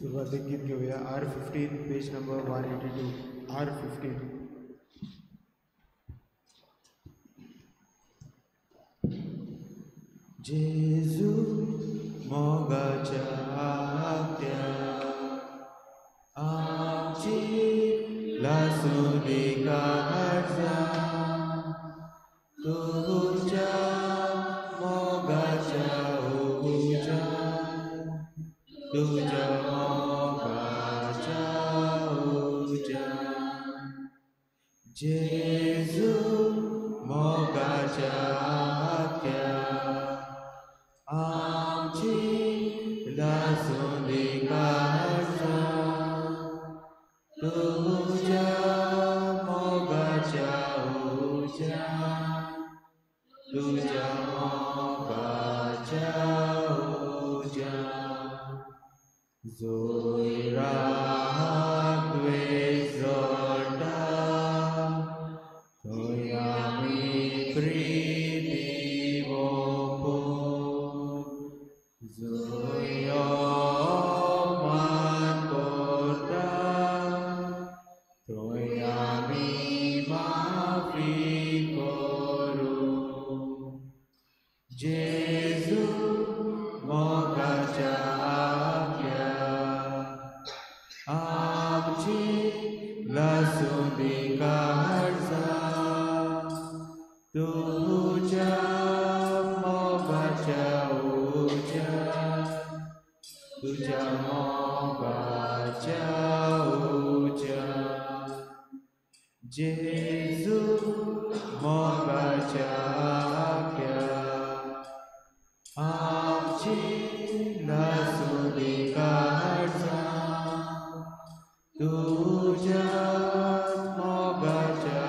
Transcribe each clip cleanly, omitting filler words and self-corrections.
सुरवातेक गीत घेवया R15 page number 182 R15. जेजू मोगाच्या आत्या आमची लासुली काळजां तुझ्या मोगाच्या उज्यान तुझ्या मोगाच्या उज्यान जेजू मोगाच्या आत्या आमची लासुली काळजां तुझ्या मोगाच्या उज्यान तुझ्या मोगाच्या उज्यान जोय राग द्वेश जोडटा थंय आमी प्रिती ओंपून जोय अपमान करता थंय आमी माफी करूं. जेजू मोगाच्या आत्या आमची लासुली काळजां तुझ्या मोगाच्या उज्यान तुझ्या मोगाच्या उज्यान जेजू मोगाच्या आत्या आमची लासुली काळजां तुझ्या मोगाच्या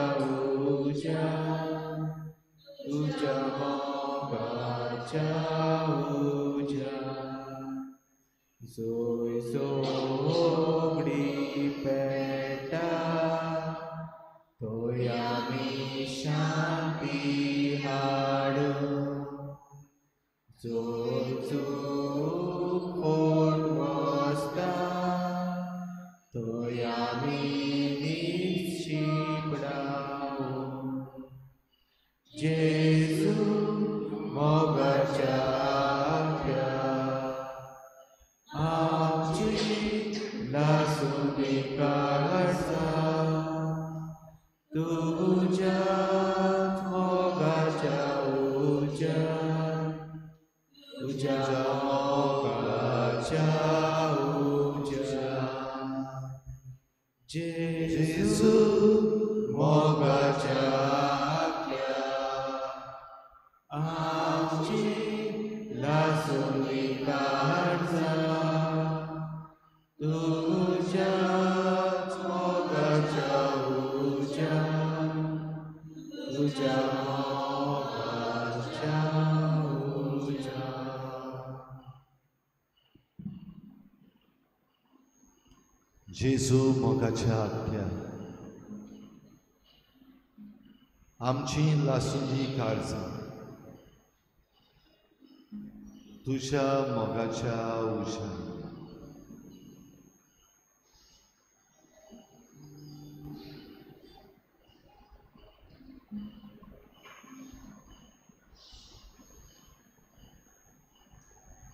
उज्यान तुझ्या मोगाच्या उज्यान जोय सोगडी पेटा थंय आमी शांती हाडूं जोय चूक फोट बसता थंय आमी निश्चिपडावूं. जेजू मोगाच्या आत्या आमची लासुली काळजां तुझ्या मोगाच्या उज्यान तुझ्या मोगाच्या उज्यान जेजू मोगाच्या आत्या आमची लासुली काळजां तुझ्या मोगाच्या उज्यान तुझ्या मोगाच्या उज्यान. जेजू मोगाच्या आत्या आमची लासुली काळजां तुझ्या मोगाच्या उज्यान.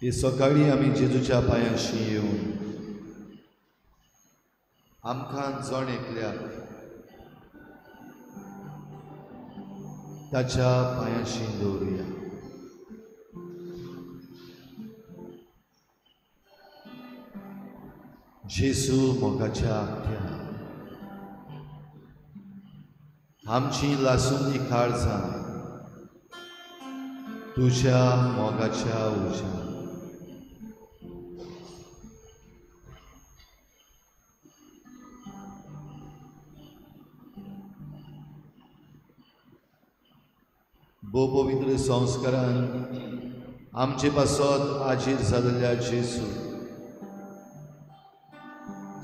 हे सकाळी आमी जेजूच्या पांयांशी येवन आमकां जण एकल्याक ताच्या पांयांशी दवरुया. जेजू मोगाच्या आत्या आमची लासुली काळजां तुझ्या मोगाच्या उज्यान. भोव पवित्र संस्कारान आमचे पासत आजीर जाल्ल्या जेजू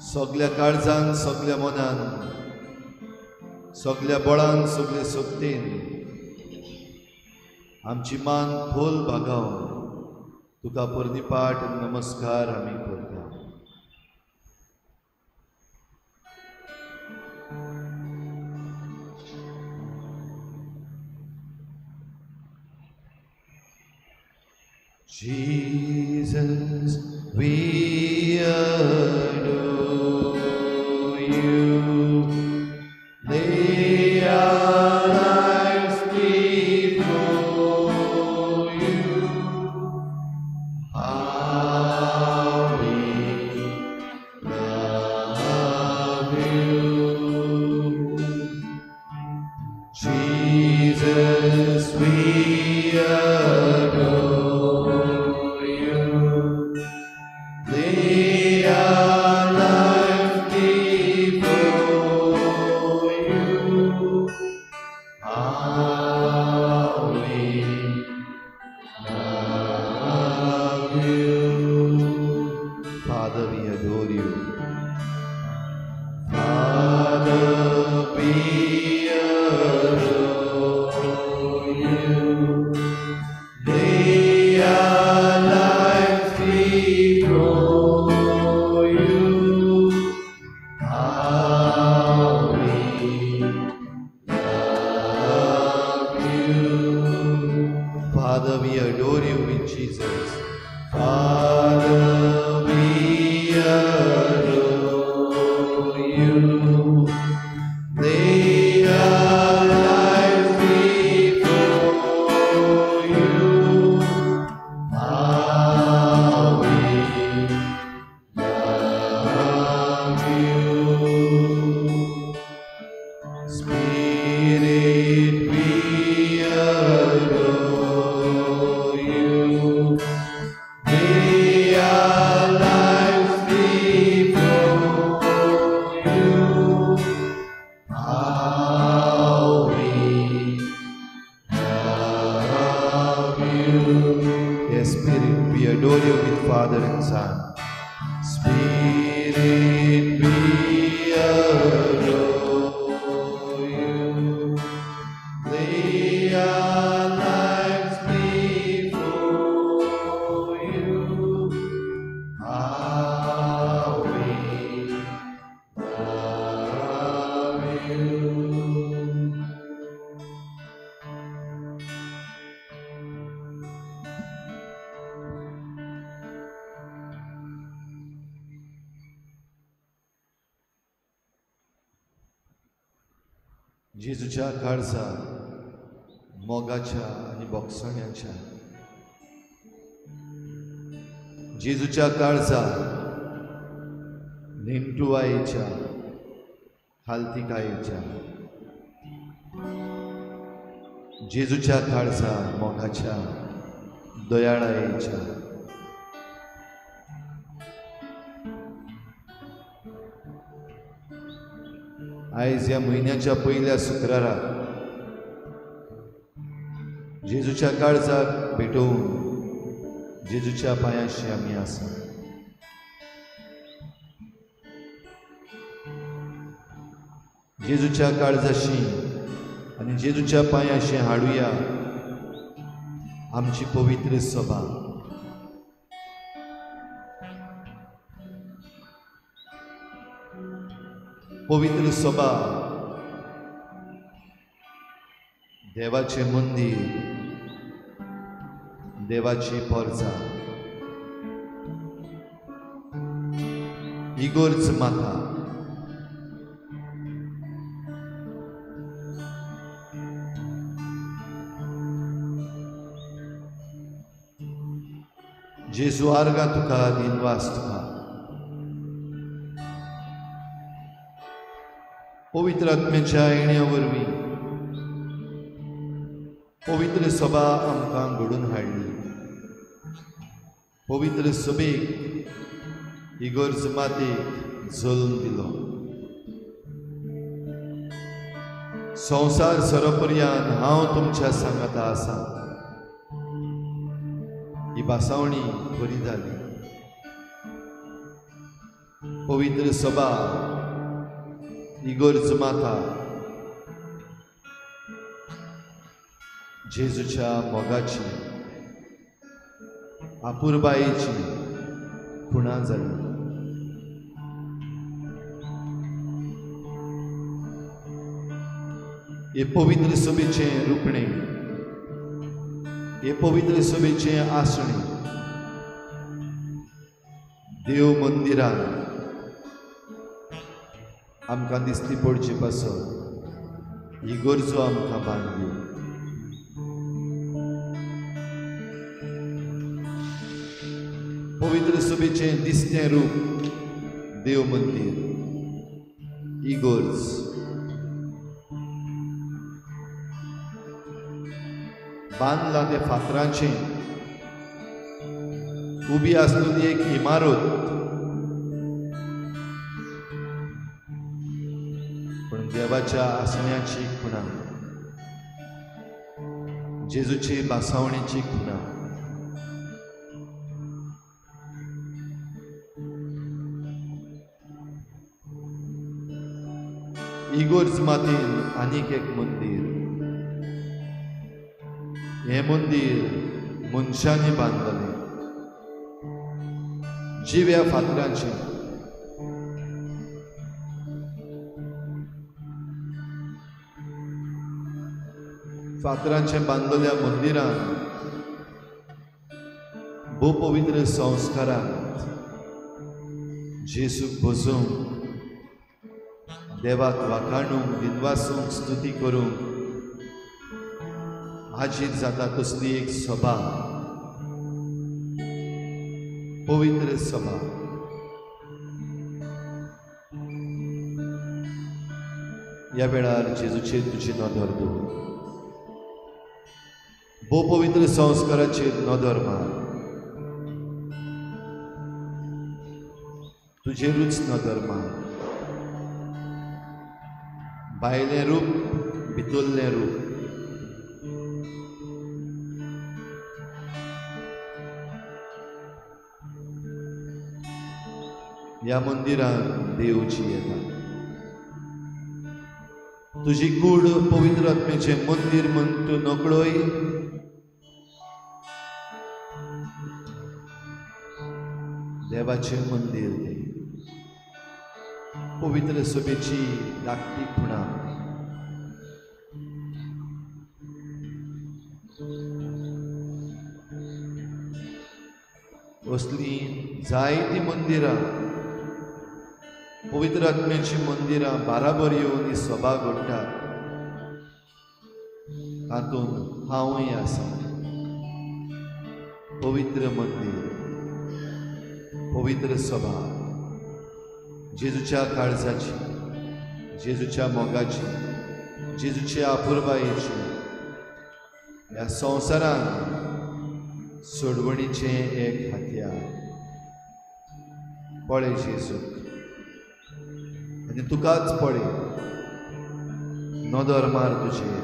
सगल्या काळजान सगल्या मनान सगल्या बळान सगळे शक्तीन आमची मान खोल बागावन तुका परनीपाट नमस्कार आमी करता. Jesus, we adore you. Lay our lives before you. How we love you. Jesus, we adore you. Lay our lives before you. How we love you. Father, we adore you. Father, we adore you. Lay our lives before you. How we love you. Father, we adore you in Jesus. Father, we adore you. Lay our lives before you. How we love you. Spirit, we adore you. Lay our lives before you. How we love you. Yes, Spirit, we adore you with Father and Son. Spirit, we adore you. Lay our lives before you. How we love you. जेजूच्या काळजा मोगाच्या आनी बोगसण्याच्या, जेजूच्या काळजा नेणटुवायेच्या खालतिकायेच्या, जेजूच्या काळजा मोगाच्या दयाळायेच्या, आयज ह्या म्हयन्याच्या पयल्या शुक्राराक जेजूच्या काळजाक भेटोवन जेजूच्या पांयाशी आमी आसा. जेजूच्या काळजाशी आनी जेजूच्या पांयाशी हाडुया आमची पवित्र सभा. पवित्र सभा देवाचें मंदीर, देवाची परजा, इगर्ज माता. जेजू आर्गां तुका, दिनवास तुका. पवित्र आत्म्याच्या येण्या वरवीं पवित्र सभा आमकां घडून हाडली. पवित्र सभेक इगर्ज मातेक जल्म दिलो. संवसार सरपर्यान हांव तुमच्या सांगाता आसा ही भासावणी खरी जाली. पवित्र सभा इगर्ज माता जेजूच्या मोगाची आपुरबायेची खुणा जाली. हे पवित्र सभेचें रुपणें, हे पवित्र सभेचें आसणें देव मंदिरान आमकां दिसती पडचे पासत ही गरजो आमकां बांदली. पवित्र सभेचें दिसतें रूप देव मंदीर इगर्ज. बांदलां तें फातरांचें, उबी आसलेली एक इमारत, पूण देवाच्या आसण्याची खुणा, जेजूची बासावणेची खुणा. इगर्ज मातेन आनीक एक मंदीर. हें मंदीर मनशांनी बांदलें, जिव्या फातरांचें. फातरांचें बांदलेल्या मंदिरान भोव पवित्र संस्कारांत जेजूक बसोवंक, देवाक वाखाणूंक, दिनवासूंक, स्तुती करूंक हाजीर जाता तसली एक सभा, पवित्र सभा. ह्या वेळार जेजूचेर तुजी नदर दवर, भोव पवित्र संस्काराचेर नदर मार, तुजेरूच नदर मार. भायलें रूप, भितरलें रूप. ह्या मंदिरान देवची येता. तुजी कूड पवित्र आत्म्याचें मंदीर म्हूण तूं नकळय. देवाचें मंदीर तें, पवित्र सभेची धाकटी खुणा. असलीं जायतीं मंदिरां, पवित्र आत्म्याचीं मंदिरां बाराबर येवन ही सभा घडटा, तातूंत हांवूय आसा. पवित्र मंदीर, पवित्र सभा, जेजूच्या काळजाची, जेजूच्या मोगाची, जेजूच्या अपुरबायेची ह्या संवसारान सोडवणीचें एक हत्यार. पळय जेजूक आनी तुकाच पळय, नदर मार तुजेर.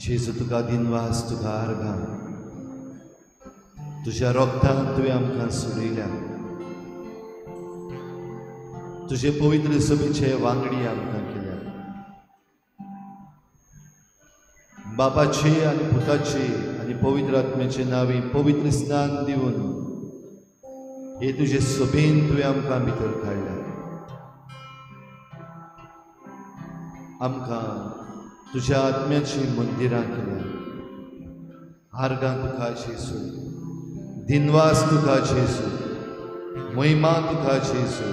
जेजू तुका दिनवास, तुका आर्गां. तुज्या रोगतान तुवें आमकां सोडयल्या, तुजे पवित्र सभेचे वांगडी आमकां केल्या. बापाचे आनी पुताचे आनी पवित्र आत्म्याचे नांवी पवित्र स्नान दिवन हे तुजे सभेन तुवें आमकां भितर काडल्या. आमकां तुज्या आत्म्याची मंदिरां केल्या. आर्गां तुका जेजू, दिनवास तुका जेजू, महिमा तुका जेजू.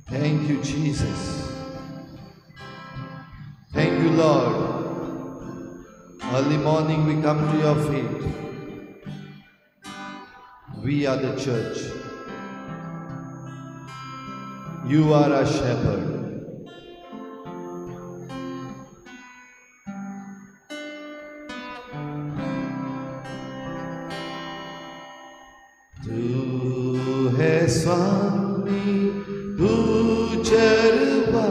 Thank you Jesus, thank you Lord. Early morning we come to your feet. We are the church. You are our shepherd. है स्वामी तू चरवा,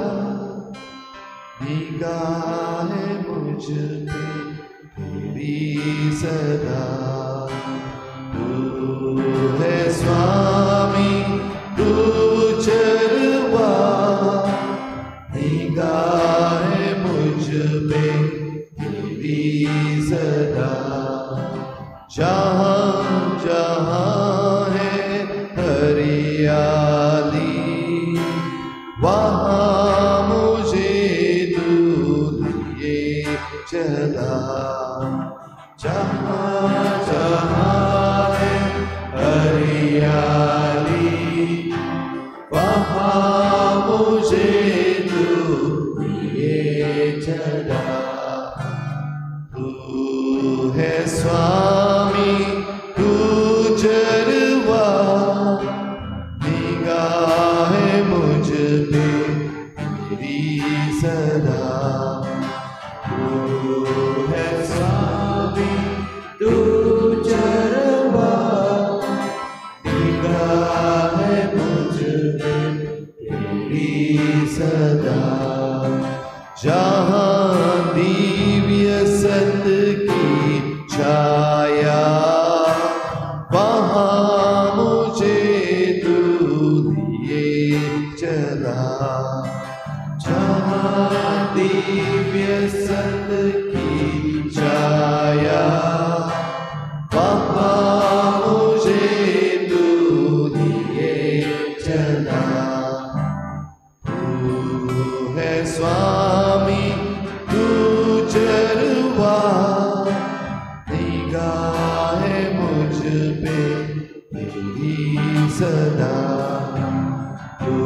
निगाह मुझ पे तेरी सदा। तू है स्वामी तू चरवा, निगाह मुझ पे तेरी सदा। जहाँ जहाँ है हरियाली, वहाँ मुझे तू लिए चला। जहाँ जहाँ है हरियाली, वहाँ मुझे तू लिए चला। तू है स्वामी तू चरवा, निगाह मुझ पे तेरी सदा। तू है स्वामी तू चरवा, निगाह मुझ पे तेरी सदा। जहाँ दिव्य सत की छाया, वहाँ मुझे तू लिए चला। जहाँ दिव्य सत की छाया, वहाँ मुझे तू लिए चला। तू है स्वामी तू चरवा, निगाह मुझ पे तेरी सदा। तू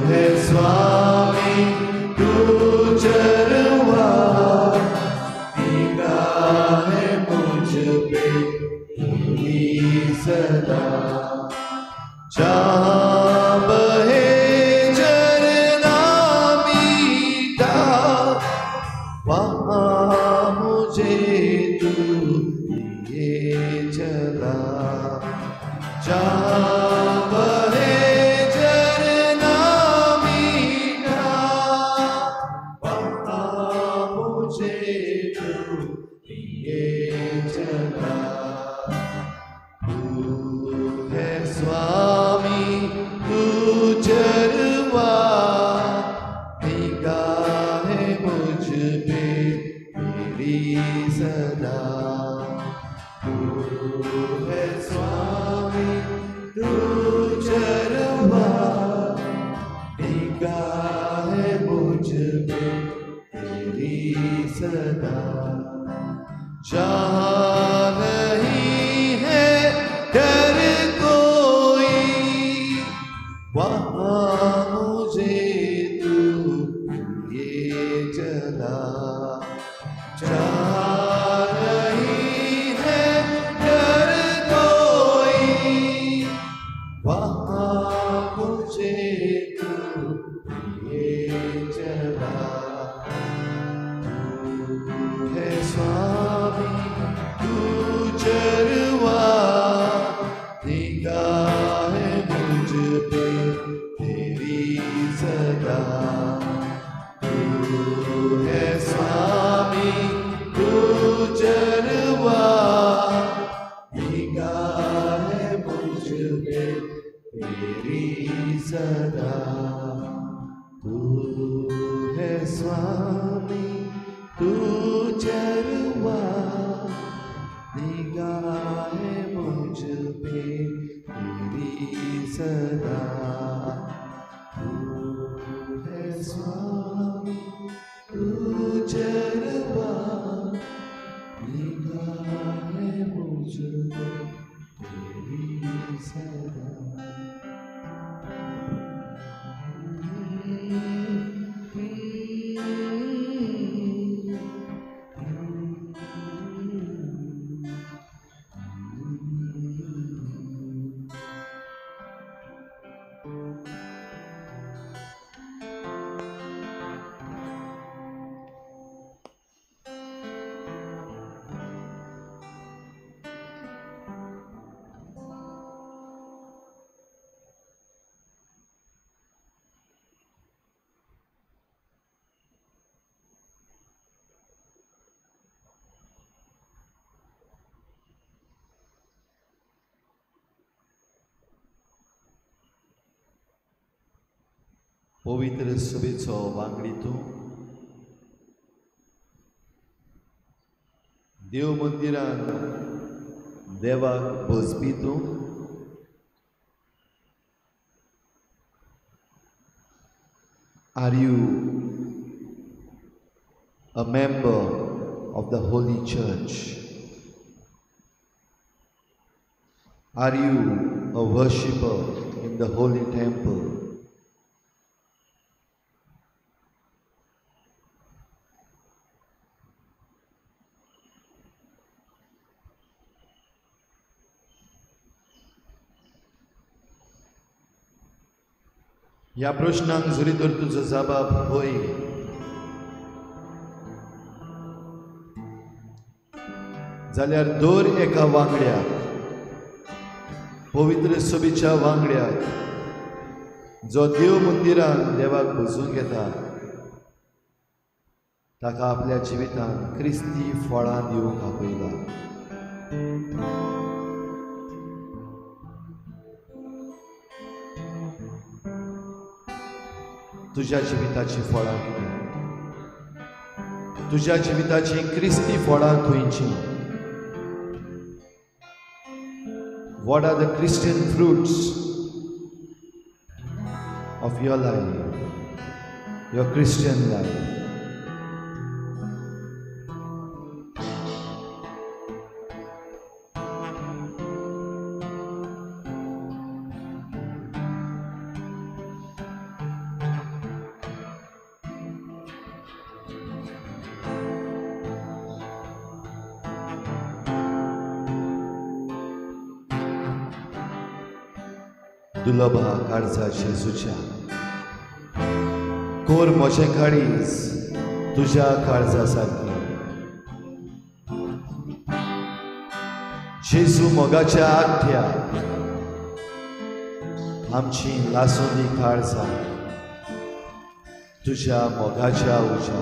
है स्वामी तू चरवा, निगाह मुझ पे तेरी सदा। जहाँ बहे झरना मीठा, वहाँ मुझे तू लिए चला। जहाँ बहे झरना मीठा, वहाँ मुझे तू लिए चला। तू है स्वामी तू चरवा, निगाह मुझ पे तेरी सदा। तू है स्वामी तू चरवा, निगाह मुझ पे तेरी सदा। जहाँ नहीं है डर कोई, वहाँ मुझे तू लिए चला। जहाँ नहीं है डर कोई, वहाँ मुझे तू लिए चला। तू है स्वामी तू चरवा, निगाह मुझ पे तेरी सदा। तू है स्वामी तू चरवा, निगाह मुझ पे तेरी सदा। तू है स्वामी तू चरवा, निगाह मुझ पे तेरी सदा। तू है स्वामी तू चरवा, निगाह मुझ पे तेरी सदा। पवित्र सभेचो वांगडी तूं? देव मंदिरान देवाक भजपी तूं? Are you a member of the Holy Church? Are you a worshipper in the Holy Temple? ह्या प्रश्नांक जरी तर तुजो जबाब होय जाल्यार दर एका वांगड्याक, पवित्र सभेच्या वांगड्याक जो देव मंदिरान देवाक भजूंक येता ताका आपल्या जिवितांत क्रिस्ती फळां दिवंक आपयला. तुज्या जिविताची फळां कितें? तुज्या जिविताची क्रिस्ती फळां खंयची? What are the Christian fruits of your life, your Christian life? दुर्लभा काळजा जेजूच्या कोर म्हजें काळीज तुज्या काळजा सारकें. जेजू मोगाच्या आख्या आमची लासुनी काळजा तुज्या मोगाच्या उज्या.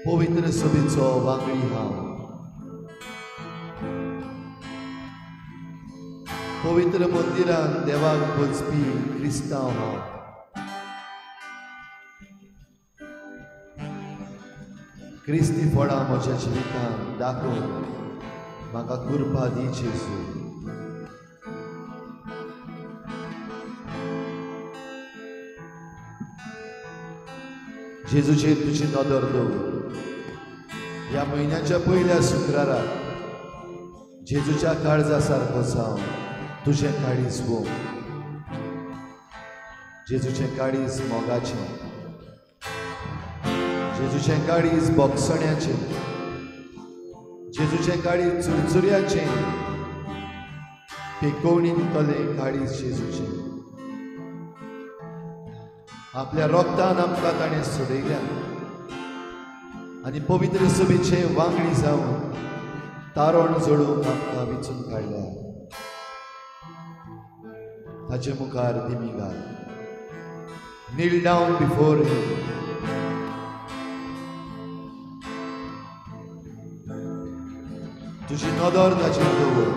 पवित्र सभेचो वांगडी हांव, पवित्र मंदिरान देवाक भजपी क्रिस्तांव हांव. क्रिस्ती फळां म्हज्या जिवितांत दाखोवन म्हाका कृपा दी जेजू. जेजूचेर तुजी नदर दवर. ह्या म्हयन्याच्या पयल्या शुक्राराक जेजूच्या काळजा सारको जावन तुजें काळीज वोव. जेजूचें काळीज मोगाचें, जेजूचें काळीज बोगसण्याचें, जेजूचें काळीज चुरचुऱ्याचें, पेकोवणी दितलें काळीज जेजूचें. आपल्या रोगतान आमकां ताणें सोडयल्या आनी पवित्र सभेचे वांगडी जावन तारण जोडूंक आमकां विचून काडल्या. ताचे मुखार दिमी घाल. Kneel down before him. तुजी नदर ताचेर दवर.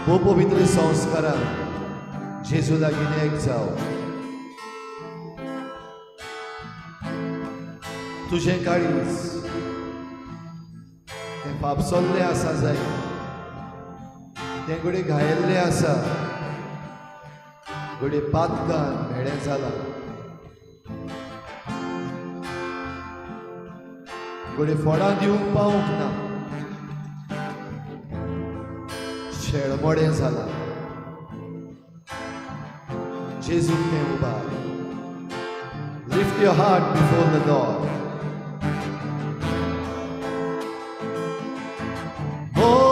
भोव पवित्र संस्कारान जेजू लागीं एक जाव. तुजें काळीज तें फापसल्लें आसा जाय, तें घडये घायल्लें आसा, घडये पातकान म्हेळें जालां, घडये फळां दिवंक पावूंक ना, शेळमोडें जालां. जेजूक तें उबार. Lift your heart before the Lord. Oh.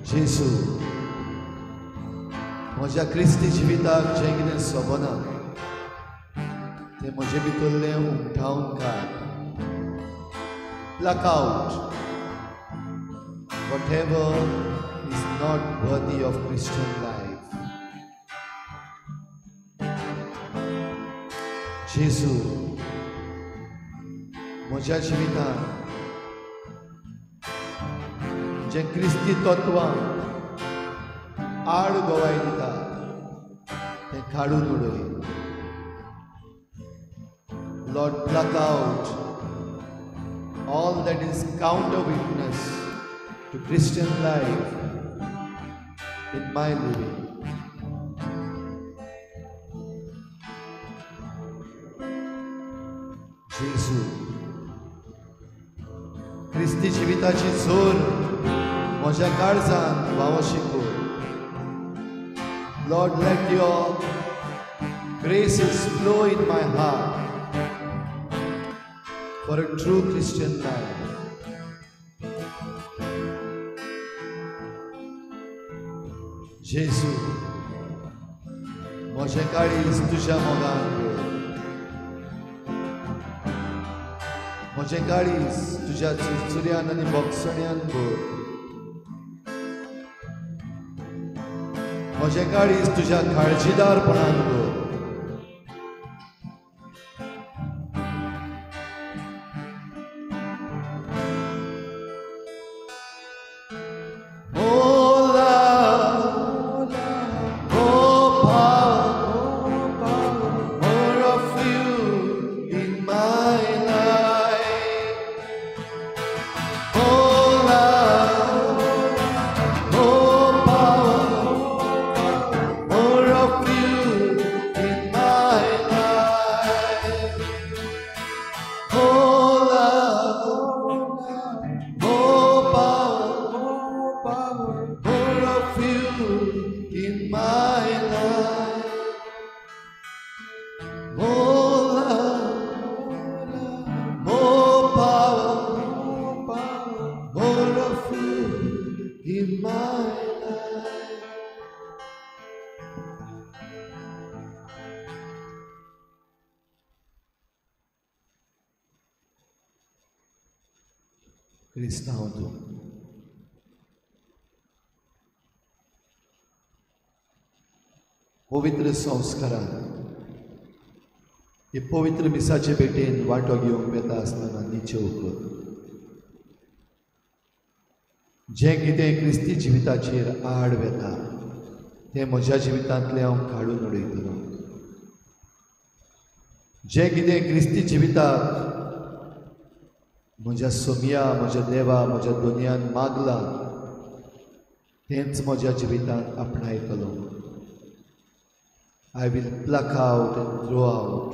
जेजू, म्हज्या क्रिस्ती जिविताक जें कितें सोबना तें म्हजे भितरलें उमठावन काड. Pluck out whatever is not worthy of Christian life. जेजू, म्हज्या जिवितांत जें क्रिस्ती तत्वां आड गवाय दिता तें काडून उडय. Lord, pluck out all that is counter witness to Christian life in my living. जेजू, क्रिस्ती जिविताची जोर म्हज्या काळजान व्हांवशी कर. Lord, let your graces flow in my heart for a true Christian life. जेजू, म्हजें काळीज तुज्या मोगान भर. म्हजें काळीज तुज्या चुरचुऱ्यान आनी बोगसण्यान भर. म्हजें काळीज तुज्या काळजीदारपणान भर. क्रिस्तांव तूं पवित्र संस्कारान हे पवित्र मिसाचे भेटेन वांटो घेवंक वेता आसतना निचेव कर. जें कितें क्रिस्ती जिविताचेर आड वेता तें म्हज्या जिवितांतलें हांव काडून उडयतलो. जें कितें क्रिस्ती जिविताक म्हज्या सोमया, म्हज्या देवा, म्हज्या दुनियान मागलां तेंच म्हज्या जिवितांत आपणायतलो. I will pluck out and throw out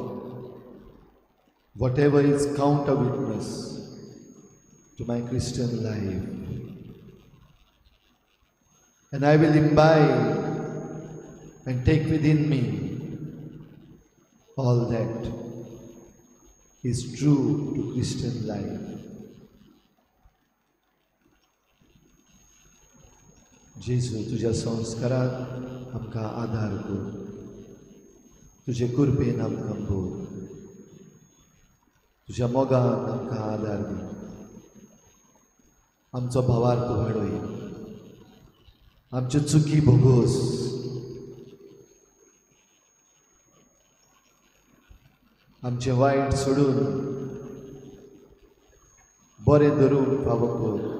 whatever is counter witness to my Christian life, and I will imbibe and take within me all that is true to Christian life. जेजू, तुज्या संस्कारान आमकां आदार कर, तुजे कृपेन आमकां भर, तुज्या मोगान आमकां आदार दी, आमचो भावार्थ वाडय, आमच्यो चुकी भोगोस, आमचें वायट सोडून बरें धरूंक फावो कर,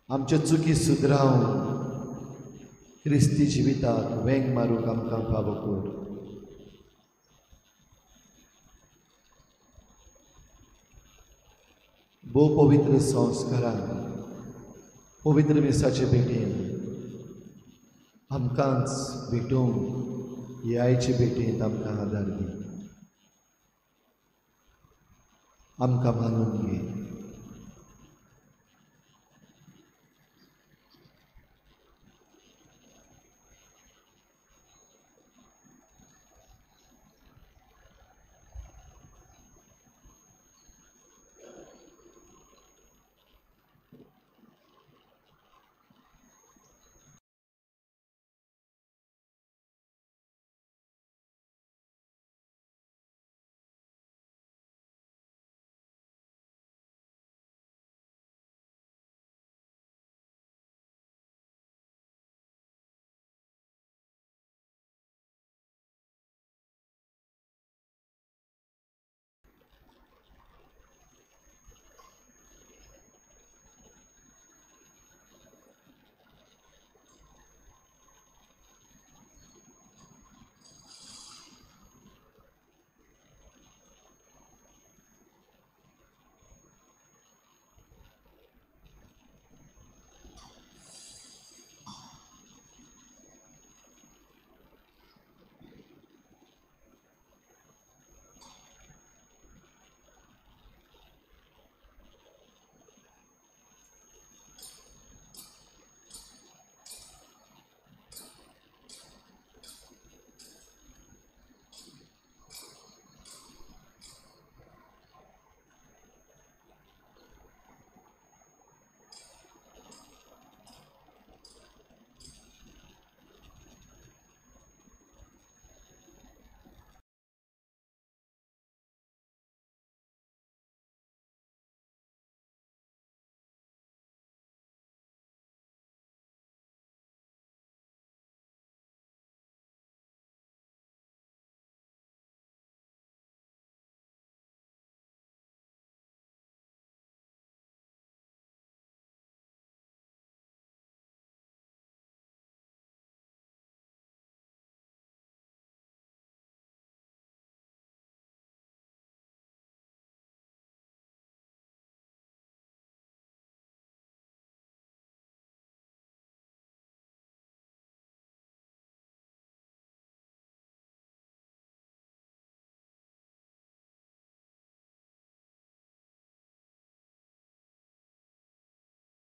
आमच्यो चुकी सुदरावन क्रिस्ती जिविताक वेंग मारूंक आमकां फावो कर. भोव पवित्र संस्कारान पवित्र मिसाचे भेटेन आमकांच भेटोवंक हे आयचे भेटेंत आमकां आदार दी, आमकां मानून घे.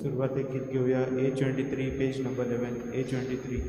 सुरवातेक गीत घेवया A23 page number 11 A23.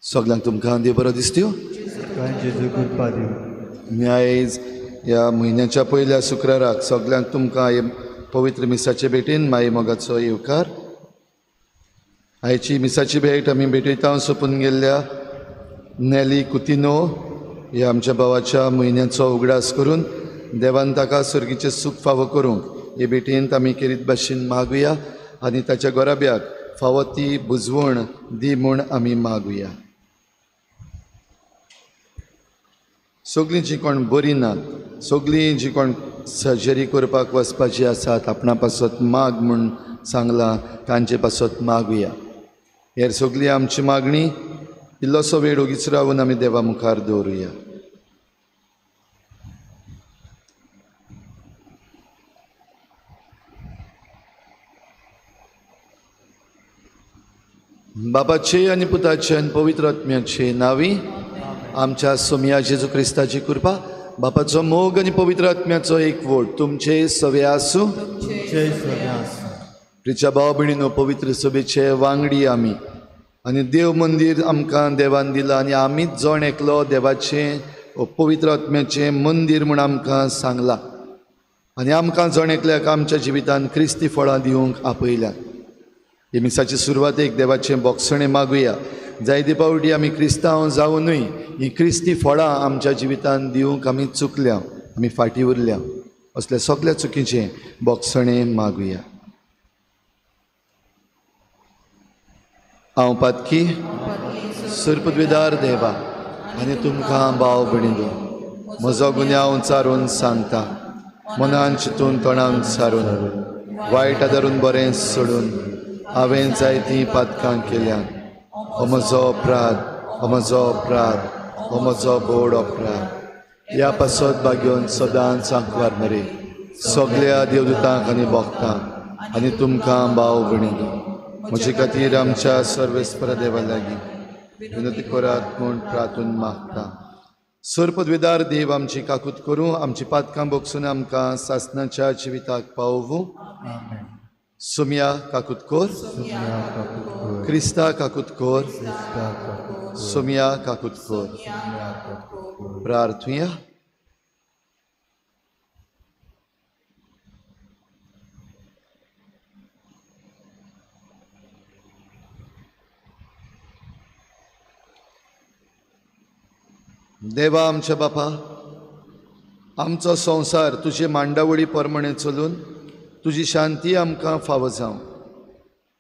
सगळ्यांक तुमकां देव बरो दिसत्यो. आयज ह्या म्हयन्याच्या पयल्या शुक्राराक सगळ्यांक तुमकां हे पवित्र मिसाचे भेटीन माई मोगाचो येवकार. आयची मिसाची भेट आमी भेटयता सोंपून गेल्ल्या नॅली कुतिनो ह्या आमच्या भावाच्या म्हयन्याचो उगडास करून देवान ताका सर्गीचें सूख फावो करूंक हे भेटींत आमी केरीत भाशेन मागुया आनी ताच्या गोराब्याक फावो ती बुजवण दी म्हूण आमी मागुया. सगळीं जी कोण बरी नात, सगळीं जी कोण सर्जरी करपाक वचपाची आसात आपणा पासत माग म्हूण सांगलां तांचे पासत मागुया. हेर सगळी आमची मागणी इल्लोसो वेळ ओगीच रावन आमी देवा मुखार दवरुया. बापाचे आनी पुताचे आनी पवित्र आत्म्याचे नांवी आमच्या सोमया जेजू क्रिस्ताची कृपा, बापाचो मोग आनी पवित्र आत्म्याचो एकवट तुमचे सवे आसूं. प्रिच्या भाव भयणीनो, पवित्र सभेचे वांगडी आमी आनी देव मंदीर आमकां देवान दिलां आनी आमीच जण एकलो देवाचें पवित्र आत्म्याचें मंदीर म्हूण आमकां सांगलां आनी आमकां जण एकल्याक आमच्या जिवितान क्रिस्ती फळां दिवंक आपयल्यात. हे मिसाचे सुरवातेक देवाचें बोगसणें मागुया. जायते पावटी आमी क्रिस्तांव जावनूय ही क्रिस्ती फळां आमच्या जिवितान दिवंक आमी चुकल्या, आमी फाटीं उरल्या. असल्या सगल्या चुकीचें बोगसणें मागुया. हांव पातकी सुरपदवेदार देवा आनी तुमकां भाव भयणीनो म्हजो गुन्यांव चारून सांगता, मनान चिंतून तोंडान सारून वायट आदारून बरें सोडून हांवें जायतीं पातकां केल्यात. हो म्हजो अपराध, हो म्हजो अपराध, हो म्हजो बोड अपराध. ह्या पासत बागेवन सदांच आंकवार मरे सगल्या देवदूतांक आनी भक्तांक आनी तुमकां भाव भयणीनो म्हजे खातीर आमच्या सर्वेस्पर देवा लागीं विनंती करात म्हूण प्रार्थून मागता. सर्पद्वेदार देव आमची काकूत करूं, आमची पातकां बोगसून आमकां सासनाच्या जिविताक पावोवूं. सुम्या काकूत कोर, क्रिस्ता काकूत कोर, सुम्या काकूत कोर. प्रार्थुया. देवा आमच्या बापा, आमचो संवसार तुजे मांडावळी प्रमाणे चलून तुजी शांती आमकां फावो जावं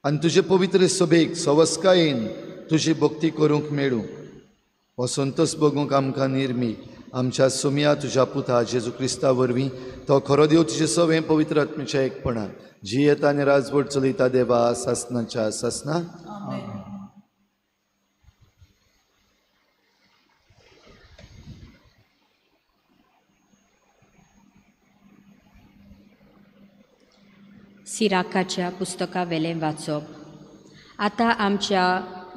आनी तुजे पवित्र सभेक सवस्कायेन तुजी भक्ती करूंक मेळूं. हो संतोष बगूंक आमकां निर्मी आमच्या सुमया तुज्या पुता जेजू क्रिस्ता वरवीं तो खरो देव तुजे सवें पवित्र आत्म्याच्या एकपणान जियेता आनी राजवट चलयता देवा सासनाच्या सासना. सिराकाच्या पुस्तकावेलें वाचप. आतां आमच्या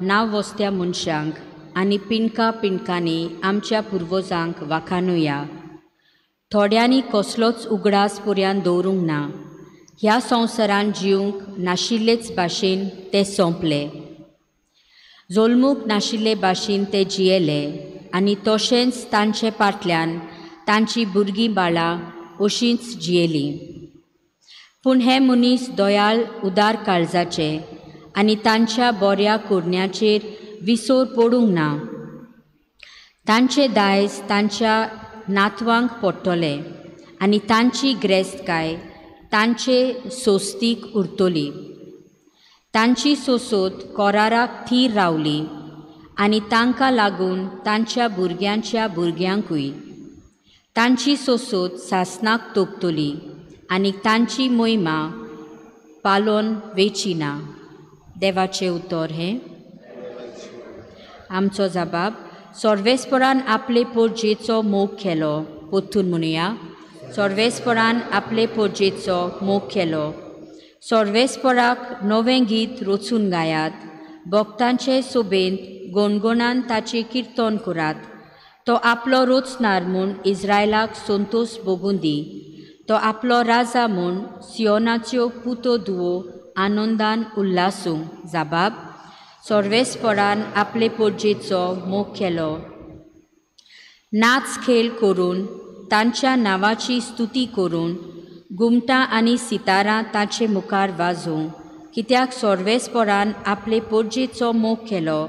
नांव वस्त्या मनशांक आनी पिणका पिणकांनी आमच्या पुर्वजांक वाखानुया. थोड्यांनी कसलोच उगडास पर्यान दवरूंक ना. ह्या संवसारान जिवंक नाशिल्लेच भाशेन ते सोंपले, जल्मूंक नाशिल्ले भाशेन ते जियेले आनी तशेंच तांचे पाटल्यान तांची भुरगीं बाळां अशींच जियेलीं. पूण हे मनीस दयाळ उदार काळजाचे आनी तांच्या बऱ्या करण्याचेर विसर पडूंक ना. तांचे दायज तांच्या नातवांक पडटलें आनी तांची ग्रेस्तकाय तांचे सोस्तीक उरतली. तांची सोसोत कोराराक थीर रावली आनी तांकां लागून तांच्या भुरग्यांच्या भुरग्यांकूय. तांची सोसोत सासनाक तोपतली आनी तांची मोहिमा पालोन वेची ना. देवाचें उतर हें. आमचो जबाब सर्वेस्परान आपले पोरजेचो मोग केलो. पोतून म्हणुया, सर्वेस्परान आपले पोरजेचो मोग केलो. सर्वेस्पराक नवें गीत रचून गायात, भक्तांचे सोबेंत गणगणान ताचें किर्तन करात. तो आपलो रोचणार म्हूण इस्रायलाक संतोश भोगूं दी. तो आपलो राजा म्हूण सियोनाच्यो पुतो धुवो आनंदान उल्लासूं. जबाब सर्वेस्परान आपले पोरजेचो मोग केलो. नाच खेळ करून तांच्या नांवाची स्तुती करून घुमटां आनी सितारां ताचे मुखार वाजोवं. कित्याक सर्वेस्परान आपले पोरजेचो मोग केलो,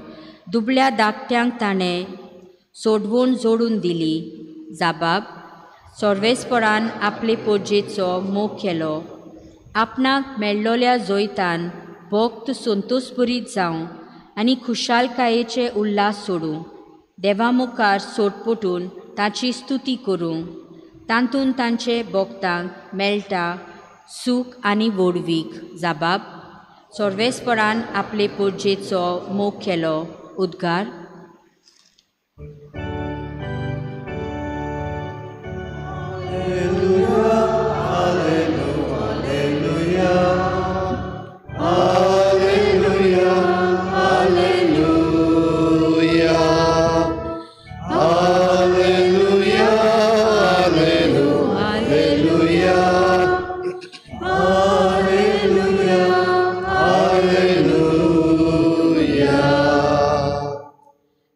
दुबळ्या धाकट्यांक ताणें सोडवण जोडून दिली. जबाब सर्वेस्परान आपले पोरजेचो मोग केलो. आपणाक मेळ्ळोल्या जैतान भक्त संतोशभरीत जावं आनी खुशालकायेचे उल्हास सोडूं. देवा मुखार सोटपोटून ताची स्तुती करूं. तातूंत तांचे भक्तांक मेळटा सूख आनी व्हडवीक. जबाब सर्वेस्परान आपले पोरजेचो मोग केलो. उद्गार.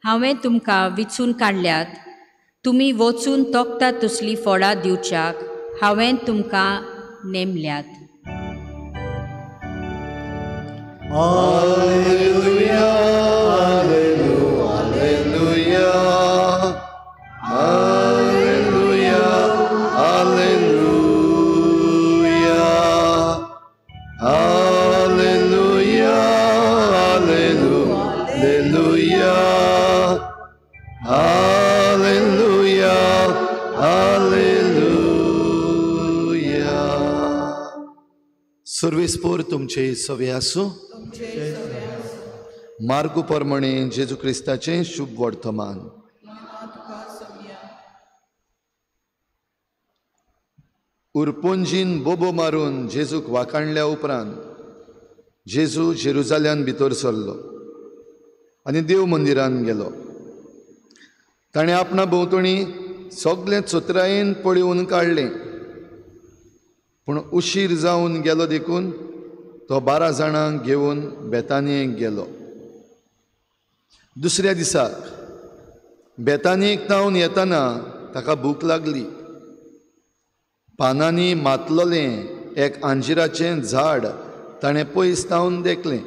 हांवें तुमकां विचून काडल्यात, तुमी वचून तोखता तसलीं फळां दिवच्याक हांवें तुमकां नेमल्यात. Alleluia, alleluia, alleluia, alleluia, alleluia, alleluia, alleluia, alleluia. सर्वेस्पोर तुमचे सवे आसूं. मार्गू प्रमाणे जेजू क्रिस्ताचें शुभ वर्तमान. उरपोंजीन बोबो मारून जेजूक वाखाणल्या उपरांत जेजू जेरुजाल्यान भितर सरलो आनी देव मंदिरान गेलो. ताणें आपणा भोंवतणी सगळें चतुरायेन पळोवन काडलें, पूण उशीर जावन गेलो देखून तो 12 जाणांक घेवन बेतानियेक गेलो. दुसऱ्या दिसाक बेतानियेक तावन येतना ताका भूक लागली. पानांनी मातलोलें एक आंजिराचें झाड ताणें पयस तावन देखलें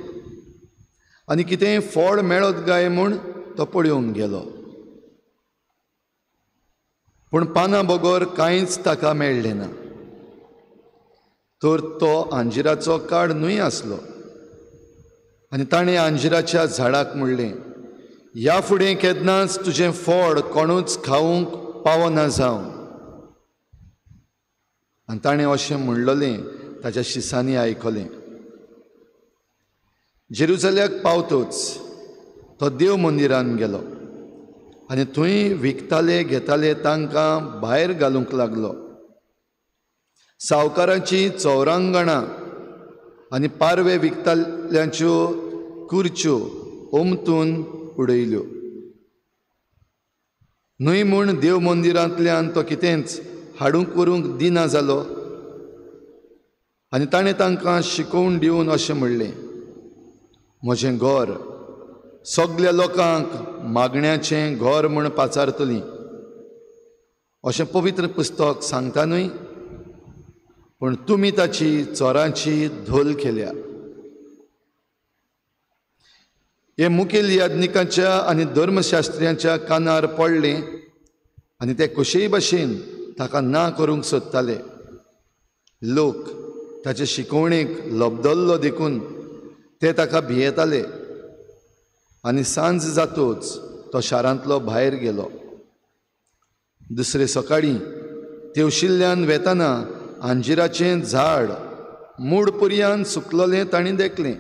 आनी कितेंय फळ मेळत काय म्हूण तो पळोवंक गेलो, पूण पानां बगर कांयच ताका मेळ्ळें ना. तर तो आंजिराचो काड न्हय आसलो आनी ताणें आंजिराच्या झाडाक म्हणलें, ह्या फुडें केन्नाच तुजें फळ कोणूच खावंक पावना जावं. आनी ताणें अशें म्हणलें ताच्या शिसांनी आयकलें. जेरुजाल्याक पावतोच तो देव मंदिरान गेलो आनी थंय विकताले घेताले तांकां भायर घालूंक लागलो. सावकाराचीं चौरांगणां आनी पारवे विकताल्यांच्यो कुर्च्यो ओमतून उडयल्यो. न्हय म्हूण देव मंदिरांतल्यान तो कितेंच हाडूंक व्हरूंक दिना जालो. आनी ताणें तांकां शिकोवन दिवन अशें म्हणलें, म्हजें घर सगल्या लोकांक मागण्याचें घर म्हूण पाचारतलीं अशें पवित्र पुस्तक सांगता न्हय, पूण तुमी ताची चोरांची धोल केल्या. हे मुखेल याज्ञिकांच्या आनी धर्मशास्त्र्यांच्या कानार पडलें आनी ते कशेय भाशेन ताका ना करूंक सोदताले. लोक ताचे शिकवणेक लबदल्लो देखून ते ताका भियेताले. आनी सांज जातोच तो शारांतलो भायर गेलो. दुसरे सकाळीं तेवशिल्ल्यान वेताना अंजिराचें झाड मूड पर्यान सुकलोलें तांणी देखलें.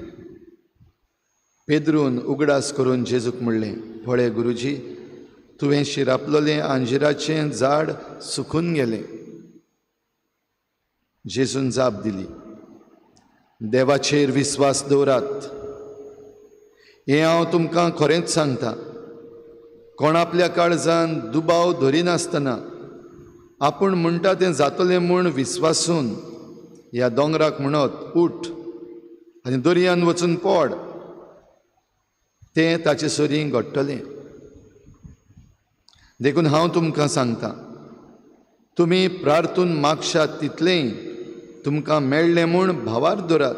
पेद्रून उगडास करून जेजूक म्हणलें, पळय गुरुजी, तुवें शिरापलोलें अंजिराचें झाड सुकून गेलें. जेजून जाप दिली, देवाचेर विस्वास दवरात. हें हांव तुमकां खरेंच सांगता, कोण आपल्या काळजान दुबाव धरिनासतना आपूण म्हणटा तें जातलें म्हूण विस्वासून ह्या दोंगराक म्हणत उठ आनी दर्यान वचून पड, तें ताचे सरीं घडटलें. देखून हांव तुमकां सांगता, तुमी प्रार्थून मागशात तितलेंय तुमकां मेळ्ळें म्हूण भावार दवरात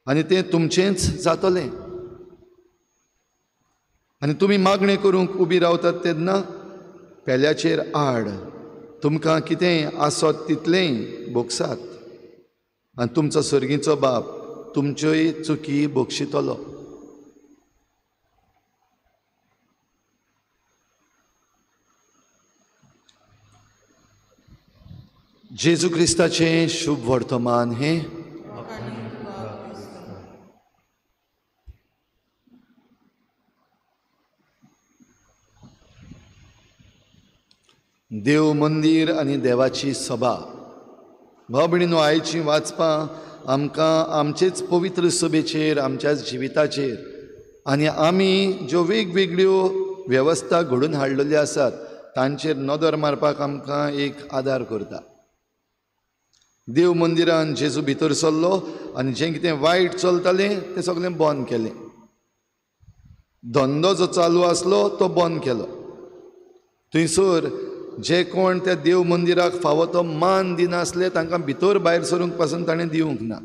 आनी तें तुमचेंच जातलें. आनी तुमी मागणें करूंक उबी रावतात तेन्ना पेल्याचेर आड तुमकां कितेंय आसत तितलेंय भोगसात आनी तुमचो सर्गीचो बाप तुमच्योय चुकी भोगशितलो. जेजू क्रिस्ताचें शुभ वर्तमान हें. देव मंदीर आनी देवाची सभा. भाव भयणीनो, आयची वाचपां आमकां आमचेच पवित्र सभेचेर, आमच्याच जिविताचेर आनी आमी ज्यो वेगवेगळ्यो वेवस्था घडून हाडलेल्यो आसात तांचेर नदर मारपाक आमकां एक आदार करता. देव मंदिरान जेजू भितर सरलो आनी जें कितें वायट चलतालें तें सगळें बंद केलें. धंदो जो चालू आसलो तो बंद केलो. थंयसर जे कोण त्या देव मंदिराक फावो तो मान दिनासले तांकां भितर भायर सरूंक पासून ताणें दिवंक ना.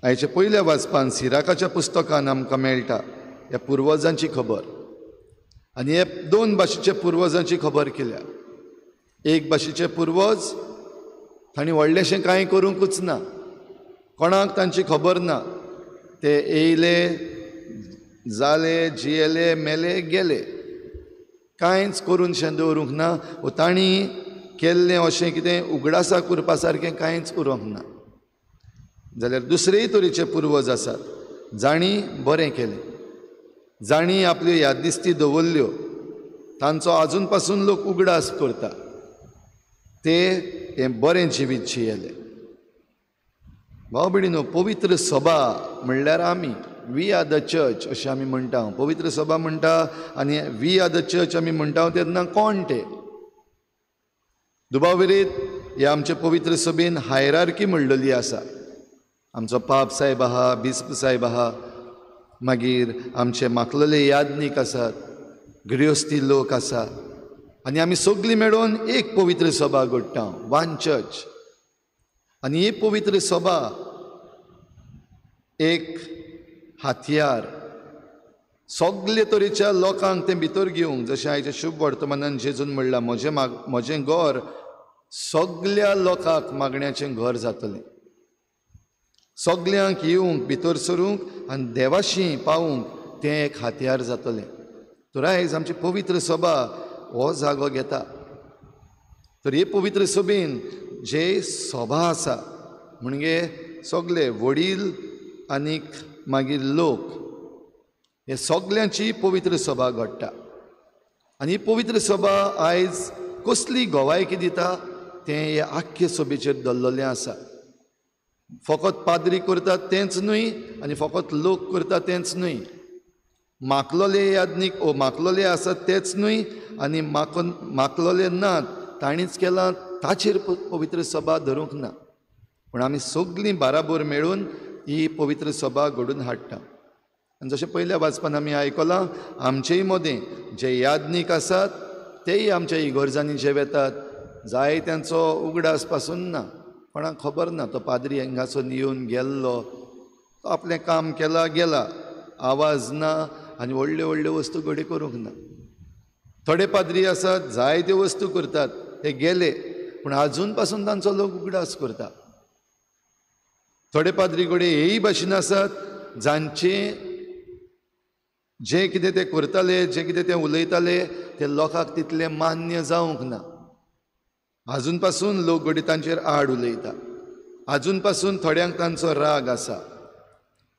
आयच्या पयल्या वाचपान सिराकाच्या पुस्तकान आमकां मेळटा ह्या पुर्वजांची खबर. आनी हे दोन भाशेच्या पुर्वजांची खबर केल्या. एक भाशेचे पुर्वज तांणी व्हडलेशें कांय करूंकूच ना, कोणाक तांची खबर ना. ते येयले, जाले, जियेले, मेले, गेले, कांयच करूनशें दवरूंक ना. वो तांणी केल्लें अशें कितें उगडासाक उरपा सारकें कांयच उरूंक ना. जाल्यार दुसरेय तरेचे पुर्वज आसात जांणी बरें केलें, जांणी आपल्यो याददिस्ती दवरल्यो, तांचो आजून पासून लोक उगडास करता. ते हें बरें जिवीत जियेले. भाव भयणीनो, पवित्र सभा म्हणल्यार आमी, we are the church अशें आमी म्हणटा. पवित्र सभा म्हणटा आनी we are the church आमी म्हणटा तेन्ना कोण ते? दुबाव विरीत ह्या आमच्या पवित्र सभेन हायरार्की म्हणलेली आसा. आमचो पाप साहेब आहा, बिस्प साहेब आहा, मागीर आमचे माकलेले याज्ञीक आसात, गृहस्थी लोक आसा आनी आमी सगळीं मेळून एक पवित्र सभा घडटा, वन चर्च. आनी ही पवित्र सभा एक हातयार सगळे तरेच्या लोकांक तें भितर घेवंक, जशें आयच्या शुभ वर्तमानान जेजून म्हणलां, म्हजें घर सगल्या लोकांक मागण्याचें घर जातलें. सगल्यांक येवंक, भितर सरूंक आनी देवाशी पावूंक तें एक हातयार जातलें. तर आयज आमची पवित्र सभा हो जागो घेता. तर हे पवित्र सभेन जे सभा आसा म्हणजे सगळे वडील आनीक मागीर लोक, हे सगल्यांची पवित्र सभा घडटा. आनी ही पवित्र सभा आयज कसली गवायकी दिता तें हे आख्खे सभेचेर दवरलेलें आसा. फकत पाद्री करतात तेंच न्हय आनी फकत लोक करता तेंच न्हय, माकलोले याज्ञीक ओ माकलोले आसात तेच न्हय आनी माकलोले नात ताणीच केलां ताचेर पवित्र सभा धरूंक ना, पूण आमी सगळीं बाराबोर मेळून ही पवित्र सभा घडून हाडटा. आनी जशें पयल्या वाचपान आमी आयकलां, आमचेय मदें जे याज्ञीक आसात तेय आमच्या इगर्जांनी जे वेतात जाय त्यांचो उगडास पासून ना, कोणाक खबर ना तो पाद्री हांगासून येवन गेल्लो, तो आपलें काम केलां गेला, आवाज ना आनी व्हडल्यो व्हडल्यो वस्तू घडये करूंक ना. थोडे पाद्री आसात जायत्यो वस्तू करतात, ते गेले पूण आजून पासून तांचो लोक उगडास करता. थोडे पाद्री घडये हेय भाशेन आसात जांचे जें कितें ते करताले, जें कितें ते उलयताले ते लोकांक तितलें मान्य जावंक ना, आजून पासून लोक घडये तांचेर आड उलयता, आजून पासून थोड्यांक तांचो राग आसा,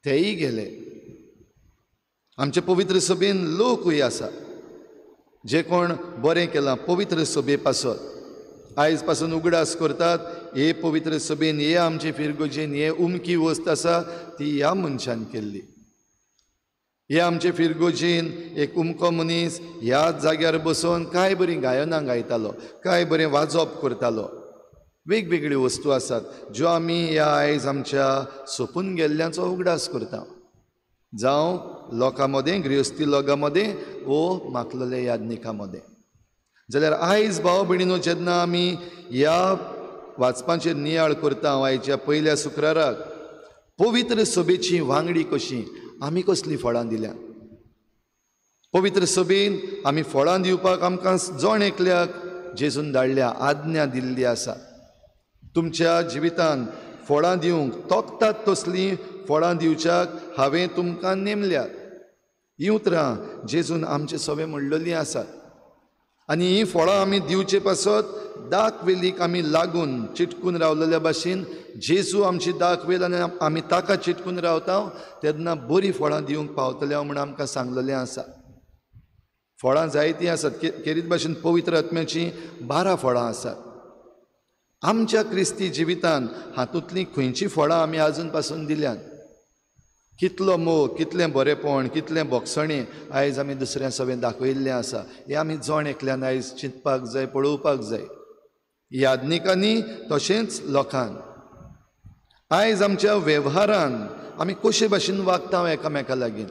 तेय गेले. आमचे पवित्र सभेन लोकूय आसा जे कोण बरें केलां पवित्र सभे पासत, आयज पासून उगडास करतात हे पवित्र सभेन हे आमचे फिरगोजेन हे उमकी वस्त आसा ती ह्या मनशान केल्ली, हे आमचे फिरगोजेन एक उमको मनीस ह्या जाग्यार बसून काय बरीं गायनां गायतालो, काय बरें वाजोवप करतालो. वेगवेगळ्यो वस्तू आसात ज्यो आमी ह्या आयज आमच्या सोंपून गेल्ल्यांचो उगडास करता, जावं लोकां मदें, गृहस्थी लोकां मदें वो माकलोले याज्ञिकां मदें. जाल्यार आयज भाव भयणीनो जेन्ना आमी ह्या वाचपांचेर नियाळ करता आयच्या पयल्या शुक्राराक, पवित्र सभेची वांगडी कशी आमी कसलीं फळां दिल्या, पवित्र सभेन आमी फळां दिवपाक आमकां जण एकल्याक जेजून धाडल्या, आज्ञा दिल्ली आसा. तुमच्या जिवितान फळां दिवंक तोखतात तसलीं फळां दिवच्याक हांवें तुमकां नेमल्यात. हीं उतरां जेजून आमचे सभे म्हणलेलीं आसात आनी हीं फळां आमी दिवचे पासत दाक वेलीक आमी लागून चिटकून रावलेल्या भाशेन जेजू आमची दाक वेल आनी आमी ताका चिटकून रावता तेन्ना बरीं फळां दिवंक पावतले म्हूण आमकां सांगलेलें आसा. फळां जायतीं आसात, खेरीत भाशेन पवित्र आत्म्याचीं 12 फळां आसात. आमच्या क्रिस्ती जिवितान हातूंतलीं खंयचीं फळां आमी आजून पासून दिल्यात? कितलो मोग, कितलें बरेंपण, कितलें भोगसणें आयज आमी दुसऱ्या सभेन दाखयल्लें आसा, हें आमी जण एकल्यान आयज चिंतपाक जाय, पळोवपाक जाय, याज्ञिकांनी तशेंच लोकांक. आयज आमच्या वेव्हारान आमी कशे भाशेन वागता एकामेका लागीं.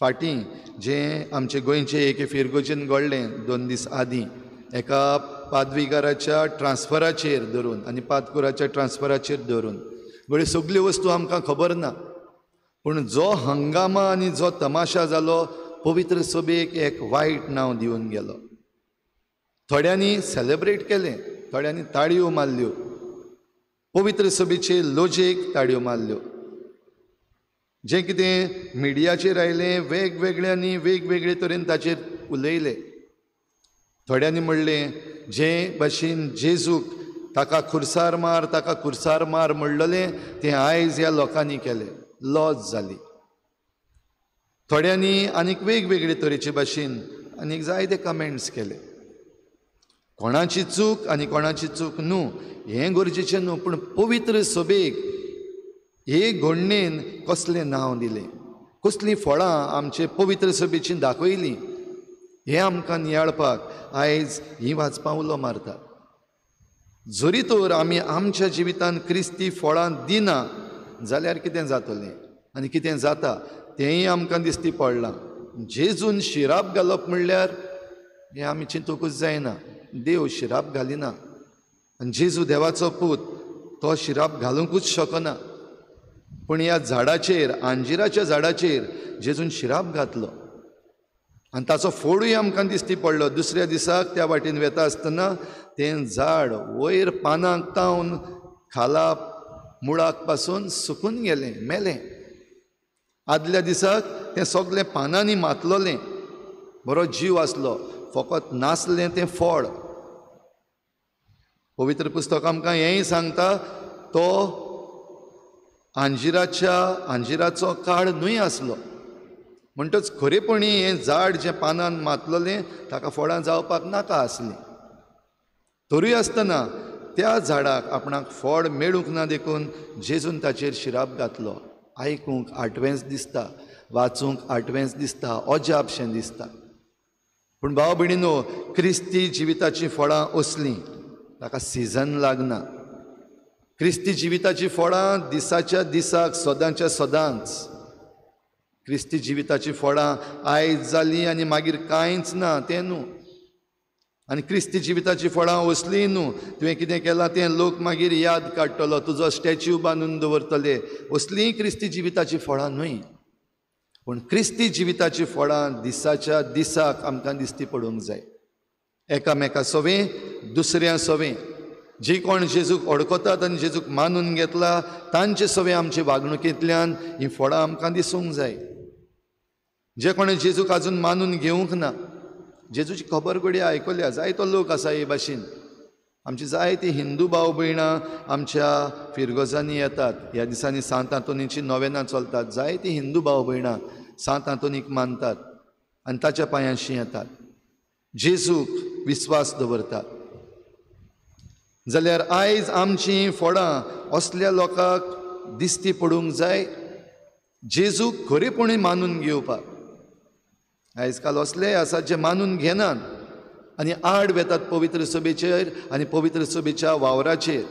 फाटीं जें आमचे गोंयचे एके फिरगोजेन घडलें 2 दीस आदीं, एका पादविगाराच्या ट्रान्सफराचेर धरून आनी पादकुराच्या ट्रान्सफराचेर धरून घडये सगल्यो वस्तू आमकां खबर ना, पूण जो हंगामा आनी जो तमाशा जालो पवित्र सभेक एक वायट नांव दिवन गेलो. थोड्यांनी सेलेब्रेट केलें, थोड्यांनी ताळयो मारल्यो, पवित्र सभेचे लोजेक ताळयो मारल्यो. जें कितें मिडियाचेर आयलें वेगवेगळ्यांनी वेगवेगळे तरेन ताचेर उलयले. थोड्यांनी म्हणलें जे भाशेन जेजूक ताका खुर्सार मार, ताका खुर्सार मार म्हणलेलें तें आयज ह्या लोकांनी केलें, लॉज जाली. थोड्यांनी आनीक वेगवेगळे तरेचे भाशेन आनीक जायते कमेंट्स केले. कोणाची चूक आनी कोणाची चूक न्हू हें गरजेचें न्हू, पूण पवित्र सभेक हे घडणेन कसलें नांव दिलें, कसलीं फळां आमचे पवित्र सभेचीं दाखयलीं हें आमकां नियाळपाक आयज हीं वाचपां उलो मारतात. जरी तर आमी आमच्या जिवितान क्रिस्ती फळां दिना जाल्यार कितें जातलें आनी कितें जाता तेंय आमकां दिसती पडलां. जेजून शिराप घालप म्हणल्यार हें आमी चिंतूंकूच जायना. देव शिराप घालिना आनी जेजू देवाचो पूत, तो शिराप घालुंकूच शकना. पूण ह्या झाडाचेर, आंजिराच्या झाडाचेर जेजून शिराप घातलो आनी ताचो फोडूय आमकां दिसती पडलो. दुसऱ्या दिसाक त्या वाटेन वेता आसतना तें झाड वयर पानांक तावन खाला मुळाक पासून सुकून गेलें, मेलें. आदल्या दिसाक तें सगळें पानांनी मातलोलें, बरो जीव आसलो, फकत नासलें तें फळ. पवित्र पुस्तक आमकां हेंय सांगता, तो आंजिराचो काळ न्हय आसलो, म्हणटच खरेपणी हें झाड जें पानान मातलोलें ताका फळां जावपाक नाका आसलीं. तरूय आसतना त्या झाडाक आपणाक फळ मेळूंक ना देखून जेजून ताचेर शिराप घातलो. आयकूंक आठवेंच दिसता, वाचूंक आठवेंच दिसता, अजापशें दिसता. पूण भाव भयणीनो, क्रिस्ती जिविताचीं फळां असलीं, ताका सिजन लागना. क्रिस्ती जिविताचीं फळां दिसाच्या दिसाक, सदांच्या सदांच. क्रिस्ती जिविताचीं फळां आयज जालीं आनी मागीर कांयच ना तें न्हू. आनी क्रिस्ती जिविताचीं फळां असलीं न्हू, तुवें कितें केलां तें लोक मागीर याद काडटलो, तुजो स्टॅच्यू बांदून दवरतले, असलीं क्रिस्ती जिविताचीं फळां न्हय. पूण क्रिस्ती जिविताचीं फळां दिसाच्या दिसाक आमकां दिसती पडूंक जाय. एकामेका सवें, दुसऱ्या सवें, जी कोण जेजूक अडकतात आनी जेजूक मानून घेतला तांचे सवें आमचे वागणुकेंतल्यान हीं फळां आमकां दिसूंक जाय. जे कोणें जेजूक आजून मानून घेवंक ना, जेजूची खबर घडये आयकल्या, जायतो लोक आसा हे भाशेन. आमची जायती हिंदू भाव भयणां आमच्या फिरगोजांनी येतात. ह्या दिसांनी सांत आंतोनीची नोवेनां चलतात. जायती हिंदू भाव भयणां सांत आंतोनीक मानतात आनी ताच्या पांयांशी येतात, जेजूक विस्वास दवरतात. जाल्यार आयज आमचीं फळां असल्या लोकांक दिसती पडूंक जाय, जेजूक खरेपणी मानून घेवपाक. आयज काल असले आसात जे मानून घेनात आनी आड वेतात पवित्र सभेचेर आनी पवित्र सभेच्या वावराचेर.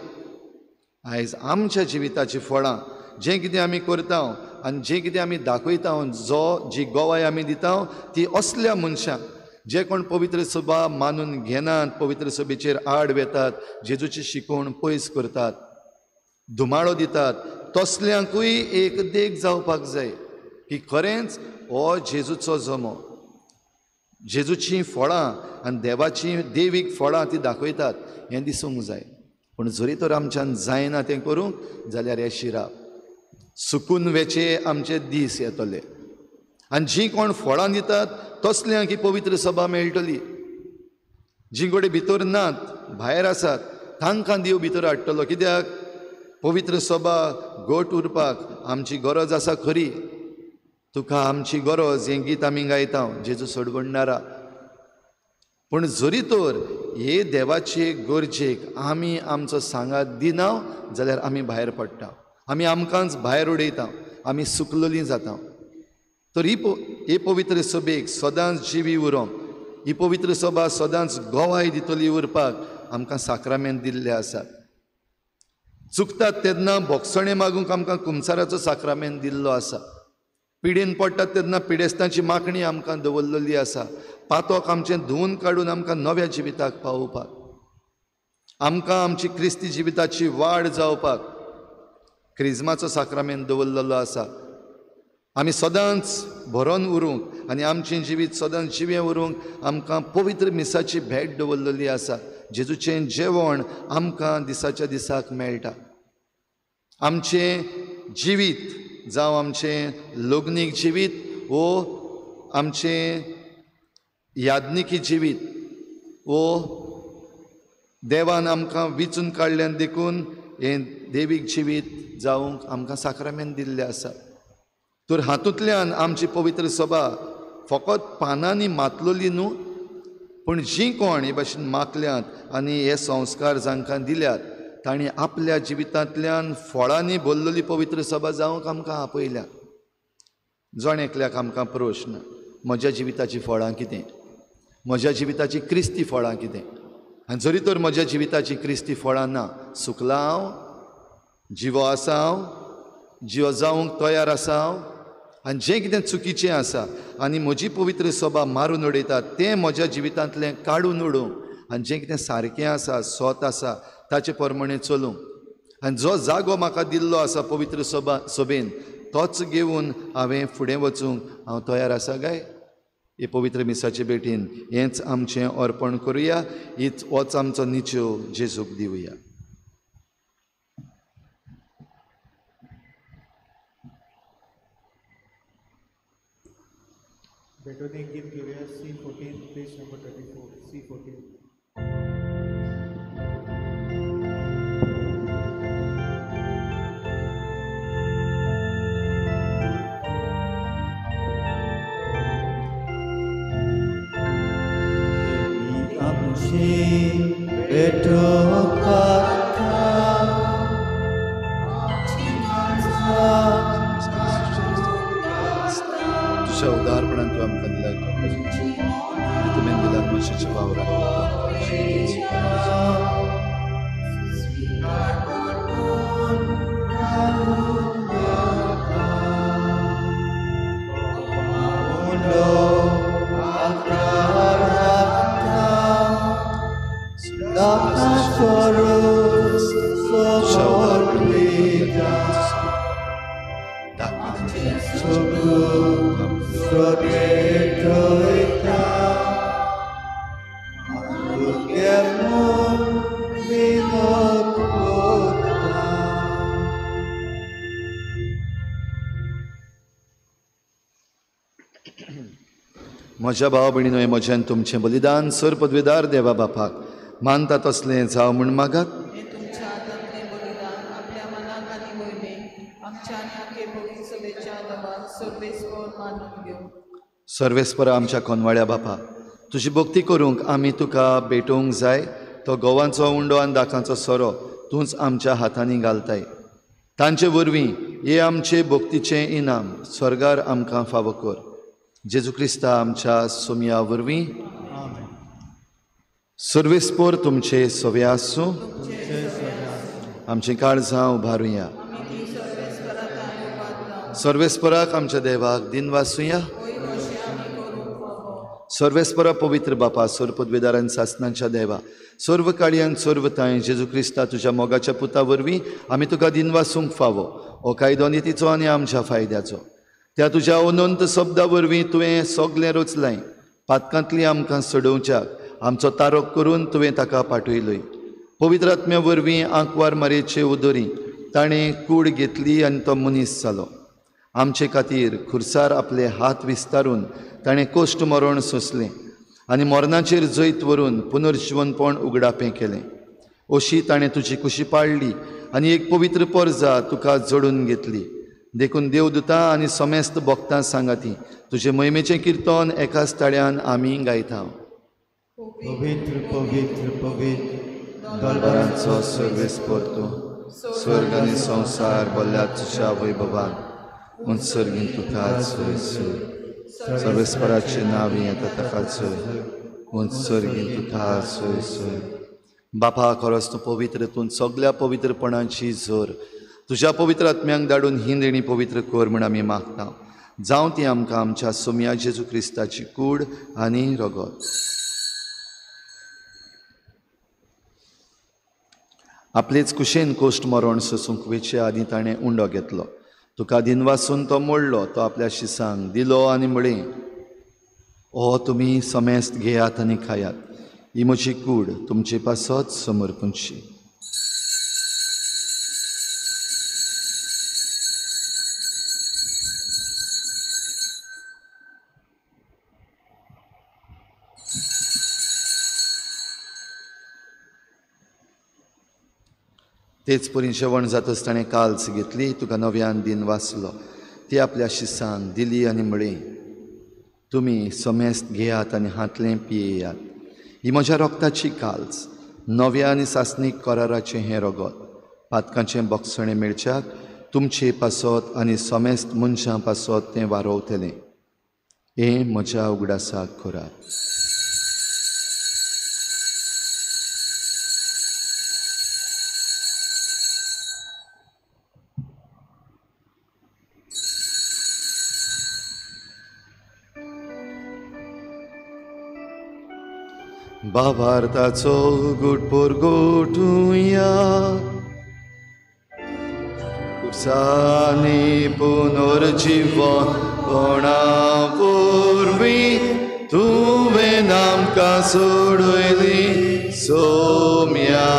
आयज आमच्या जिविताचीं फळां, जें कितें आमी करता आनी जें कितें आमी दाखयता, जो जी गवाय आमी दिता ती असल्या मनशांक जे कोण पवित्र सभा मानून घेनात, पवित्र सभेचेर आड वेतात, जेजूची शिकवण पयस करतात, धुमाळो दितात, तसल्यांकूय एक देख जावपाक जाय की खरेंच हो जेजूचो जमो, जेजूचीं फळां आनी देवाचीं देवीक फळां ती दाखयतात हें दिसूंक जाय. पूण जरी तर आमच्यान जायना तें करूंक जाल्यार हे शिराप सुकून वेचे आमचे दीस येतले. आनी जीं कोण फळां दितात तसल्यांक ही पवित्र सभा मेळटली. जीं कडेन भितर नात, भायर आसात, तांकां देव भितर हाडटलो. कित्याक पवित्र सभा घट उरपाक आमची गरज आसा खरी. तुका आमची गरज हें गीत आमी गायता, जेजू सोडवणणारा. पूण जरी तर हे देवाचे गरजेक आमी आमचो सांगात दिना जाल्यार आमी भायर पडटा, आमी आमकांच भायर उडयता, आमी सुकलेलीं जाता. तर ही पवित्र सभेक सदांच जिवी उरोंक, ही पवित्र सभा सदांच गवाय दितली उरपाक आमकां साक्रामेंत दिल्ले आसात. चुकतात तेन्ना भोगसणें मागूंक आमकां कुमसाराचो साक्रामेंत दिल्लो आसा. पिडेन पडटात तेन्ना पिडेस्तांची मागणी आमकां दवरलेली आसा. पातोक आमचें धुवून काडून आमकां नव्या जिविताक पावोवपाक, आमकां आमची क्रिस्ती जिविताची वाड जावपाक क्रिज्माचो साक्रामेंत दवरलेलो आसा. आमी सदांच भरोन उरूंक आनी आमचें जिवीत सदांच जिवें उरूंक आमकां पवित्र मिसाची भेट दवरलेली आसा. जेजूचें जेवण आमकां दिसाच्या दिसाक मेळटा. आमचें जिवीत जावं आमचें लग्नीक जिवीत वो आमचें याज्ञिकी जिवीत वो देवान आमकां विचून काडल्यान देखून हें देवीक जिवीत जावंक आमकां साक्रामेंत दिल्लें आसा. तर हातूंतल्यान आमची पवित्र सभा फकत पानांनी मातलोली न्हू, पूण जीं कोण हे भाशेन मातल्यांत आनी हे संस्कार जांकां दिल्यात तांणी आपल्या जिवितांतल्यान फळांनी भरलेली पवित्र सभा जावंक आमकां आपयल्या. जण एकल्याक आमकां प्रश्न, म्हज्या जिविताचीं फळां कितें, म्हज्या जिविताचीं क्रिस्ती फळां कितें? आनी जरी तर म्हज्या जिविताचीं क्रिस्ती फळां ना, सुकलां हांव, जिवो आसा हांव, जिवो जावंक तयार आसा हांव, आनी जें कितें चुकीचें आसा आनी म्हजी पवित्र सभा मारून उडयता तें म्हज्या जिवितांतलें काडून उडोवंक आनी जें कितें सारकें आसा, सोत आसा ताचे प्रमाणें चलूंक, आनी जो जागो म्हाका दिल्लो आसा पवित्र सभा सभेन तोच घेवन हांवें फुडें वचूंक हांव तयार आसा काय? हे पवित्र मिसाचे भेटीन हेंच आमचें अर्पण करुया, हीच होच आमचो निचेव जेजूक दिवया. भेटोनी गीत घेवया C14 page number 34 C14. तुझ्या उदारपणान तूं आमकां दिला तुवें दिला मनशाच्या वावराक. म्हज्या भाव भयणीनो, हें म्हजें तुमचें बलिदान सर पदवेदार देवा बापाक मानता तसलें जावं म्हूण मागात. सर्वेस्पर आमच्या कोनवाड्या बापा, तुजी भक्ती करूंक आमी तुका भेटोवंक जाय. तो गोवांचो उंडो आनी दाकांचो सोरो तूंच आमच्या हातांनी घालताय. तांचे वरवीं हे आमचे भक्तीचें इनाम स्वर्गार आमकां फावो कर. जेजू क्रिस्ता आमच्या सोमया वरवीं. सर्वेस्पोर तुमचे सवे आसूं. आमचीं काळजां उबारुया. सर्वेस्पराक आमच्या देवाक दिनवासुया. सर्वेस्परा पवित्र बापा, सर्व पदवेदार आनी सासनांच्या देवा, सर्व काळयान सर्व तांय जेजू क्रिस्ता तुज्या मोगाच्या पुता वरवीं आमी तुका दिनवासूंक फावो. हो कायदो नितीचो आनी आमच्या फायद्याचो. त्या तुज्या अनंत शब्दा वरवीं तुवें सगलें रचलें. पातकांतली आमकां सोडोवच्याक आमचो तारोक करून तुवें ताका पाठयलोय. पवित्र आत्म्या वरवीं आंकवार मारयेचे उदरी ताणें कूड घेतली आनी तो मनीस जालो. आमचे खातीर खुर्सार आपले हात विस्तारून ताणें कश्ट मरण सोंसलें आनी मरणाचेर जैत व्हरून पुनर्जिवनपण उगडापें केलें. अशी ताणें तुजी कुशी पाळ्ळी आनी एक पवित्र परजा तुका जोडून घेतली. देखून देवदूतां आनी समेस्त भक्तां सांगाती तुजे महिमेचें किर्तन एकाच ताळ्यान आमी गायता. पवित्र पवित्र पवित्र दरबारांचो सर्वेस्पर तूं, स्वर्ग आनी संवसार भरल्यात तुज्या वैभवान. उत्सर्गीन तुका जय जय. सर्वेस्पराचें नांव येता ताका जय. उत्सर्गीन तुका जय जय. बापा, खरोच तूं पवित्र, तूं सगल्या पवित्रपणाची जोर. तुज्या पवित्र आत्म्यांक धाडून ही देणी पवित्र कर म्हूण आमी मागता. जावं ती आमकां आमच्या सोमया जेजू क्रिस्ताची कूड आनी रगत. आपलेच कुशेन कोश्ट मरण सोसूंक वेचे आदीं ताणें उंडो घेतलो. तुका दिनवासून तो मोडलो. तो आपल्या शिसांक दिलो आनी म्हळें, ओ तुमी समेस्त घेयात आनी खायात. ही म्हजी कूड तुमचे पासत समर्पूंची. तेच परी जेवण जातच ताणें काल्स घेतली. तुका नव्यान दिन वाचलो. ती आपल्या शिसांक दिली आनी म्हळें, तुमी समेस्त घेयात आनी हातलें पियेयात. ही म्हज्या रोगताची काल्स, नव्या आनी सासणीक कराराचें हें रगत. पातकांचें बक्षणें मेळच्याक तुमचे पासत आनी समेस्त मनशां पासत तें वारोवतलें. हें म्हज्या उगडासाक करात. बाबार्थाचो गुटपोर गोठुया कुर्सानी पुनर्जीवन कोणा वरवीं तुवें आमकां सोडयली सोम्या.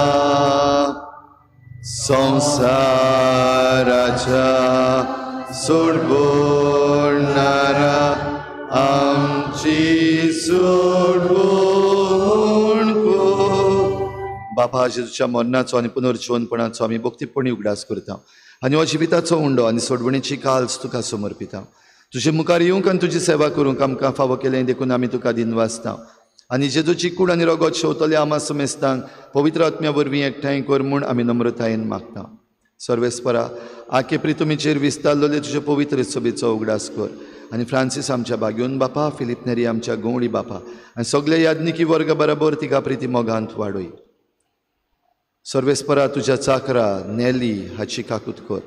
संवसाराच्या सोडवणारा आमची सोडवण. बापा, जेजूच्या मरणाचो आनी पुनर्जिवनपणाचो आमी भक्तीपणी उगडास करता आनी हो जिविताचो उंडो आनी सोडवणेची काल्स तुका समर्पिता. तुजे मुखार येवंक आनी तुजी सेवा करूंक आमकां फावो केलें देखून आमी तुका दिनवासता. आनी जेजूची कूड आनी रगत शेवतले आमा समेस्तांक पवित्र आत्म्या वरवीं एकठांय कर म्हूण आमी नम्रतायेन मागता. सर्वेस्परा, आके प्रितुमीचेर विस्तारलेले तुजे पवित्र सभेचो उगडास कर आनी फ्रांसीस आमच्या बाग्योन बापा, फिलीप नेरी आमच्या गवळी बापा आनी सगल्या याज्ञिकी वर्ग बराबर तिका प्रिती मोगांत वाडय. सर्वेस्परा, तुज्या चाकरा नेली हाची काकूत कर.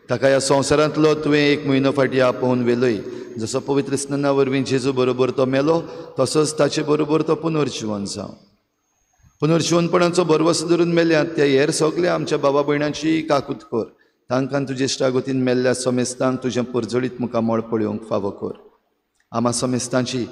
ताका ह्या संवसारांतलो तुवें एक म्हयनो फाटीं आपोवन व्हेलय. जसो पवित्र स्नाना वरवीं जेजू बरोबर तो मेलो तसोच ताचे बरोबर तो पुनर्जिवन जावं. पुनर्जिवनपणाचो भरवसो धरून मेल्यात त्या हेर सगल्या आमच्या बाबा भयणांची काकूत कर. तांकां तुजे इश्टागतीन मेल्ल्या समेस्तांक तुजें परजळीत मुखामळ पळोवंक फावो कर. आमा समेस्तांची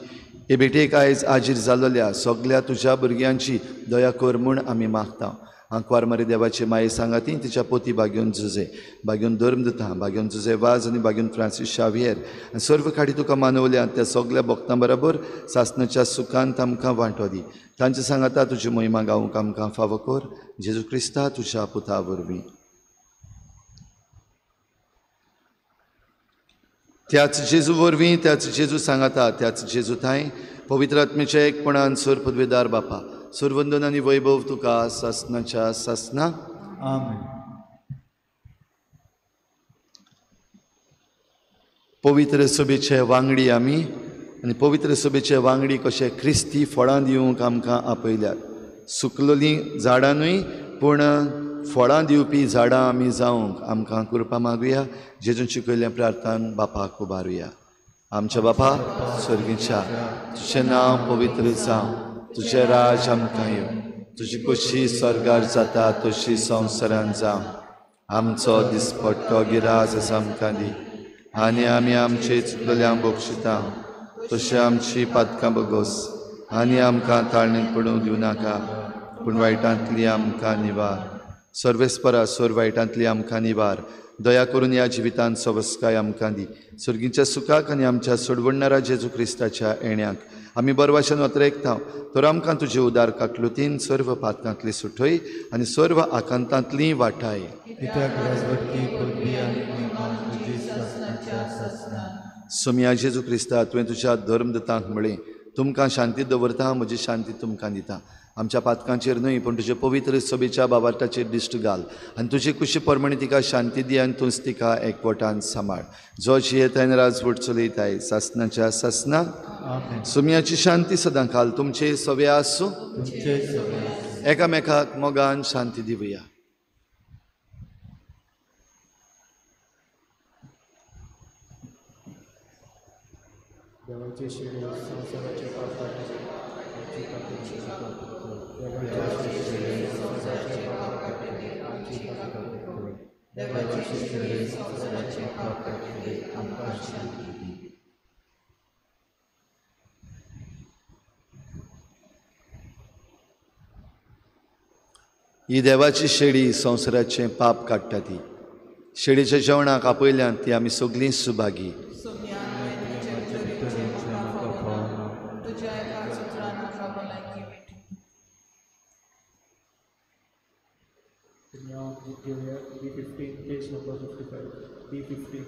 हे भेटेक आयज आजीर जाल्ल्या सगल्या तुज्या भुरग्यांची दया कर म्हूण आमी मागता. आंकवार मारी देवाचे माये सांगाती तिच्या पोती बाग्योन जुजे, बाग्योन धर्मदुता, बाग्योन जुजे वाज आनी बाग्योन फ्रांसीस शावियर आनी सर्व खाडी तुका मानवल्या त्या सगल्या भक्तां बराबर सासनाच्या सुखांत आमकां वांटो दी. तांचे सांगाता तुजी महिमा गावंक आमकां फावो कर. जेजू क्रिस्ता तुज्या पुता वरवीं. त्याच जेजू वरवीं, त्याच जेजू सांगाता, त्याच जेजू थांय पवित्र आत्मेच्या एकपणान सर पदवेदार बापा, सुरवंदन आनी वैभव तुका सासनाच्या सासना. आमेन. पवित्र सभेचे वांगडी आमी आनी पवित्र सभेचे वांगडी कशे क्रिस्ती फळां दिवंक आमकां आपयल्यात. सुकलेलीं झाडां न्हय पूण फळां दिवपी झाडां आमी जावंक आमकां कृपा मागुया. जेजून शिकयल्ल्या प्रार्थान बापाक उबारुया. आमच्या बापा स्वर्गीच्या, तुजें नांव पवित्र जावं, तुजें राज आमकां येवं, तुजी कशी स्वर्गार जाता तशी संवसारान जावं. आमचो दिसपट्टो गिराज आमकां दी आनी आमी आमचे चुकलेल्यांक बक्षिता तशें आमची पातकां बगोस आनी आमकां ताळणेंत पडूंक दिवं नाका पूण वायटांतली आमकां निवार. सर्वेस्परा, सोर वायटांतली आमकां निवार. दया करून ह्या जिवितांत सवस्काय आमकां दी. सर्गीच्या सुखाक आनी आमच्या सोडवणणारा जेजू क्रिस्ताच्या येण्याक आमी बरवाशेन वतरेकता तर आमकां तुजे उदार काकलुतीन सर्व पातकांतली सुटय आनी सर्व आकांतांतली वाटाय. सोमया जेजू क्रिस्ता, तुवें तुज्या धर्मदूतांक म्हळें, तुमकां शांती दवरता, म्हजी शांती तुमकां दिता. आमच्या पातकांचेर न्हय पूण तुजे पवित्र सभेच्या बाबार्टाचेर दिश्ट घाल आनी तुजे कुशी प्रमाणे तिका शांती दी आनी तूंच तिका एकवटान सांबाळ. जो जियेताय आनी राजवट चलयताय सासनाच्या सासना. सुमयाची शांती सदां काल तुमचे सवे आसूं. एकामेकाक मोगान शांती दिवया. देवाचे शिरे संवसाराचे पाप काडटे, आमची काकूत कर. देवाचे शिरे संवसाराचे पाप काडटे, आमची काकूत कर. देवाचे शिरे संवसाराचे पाप काडटे, आमकां शांती दी. ही देवाची शेळी संवसाराचें पाप काडटा. ती शेळीच्या जेवणाक आपयल्यान ती आमी सगळीं Subhagi. B15, page number 55, B15.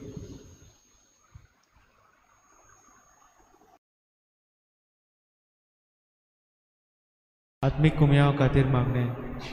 आत्मिक कुमयाव खातीर मागणें.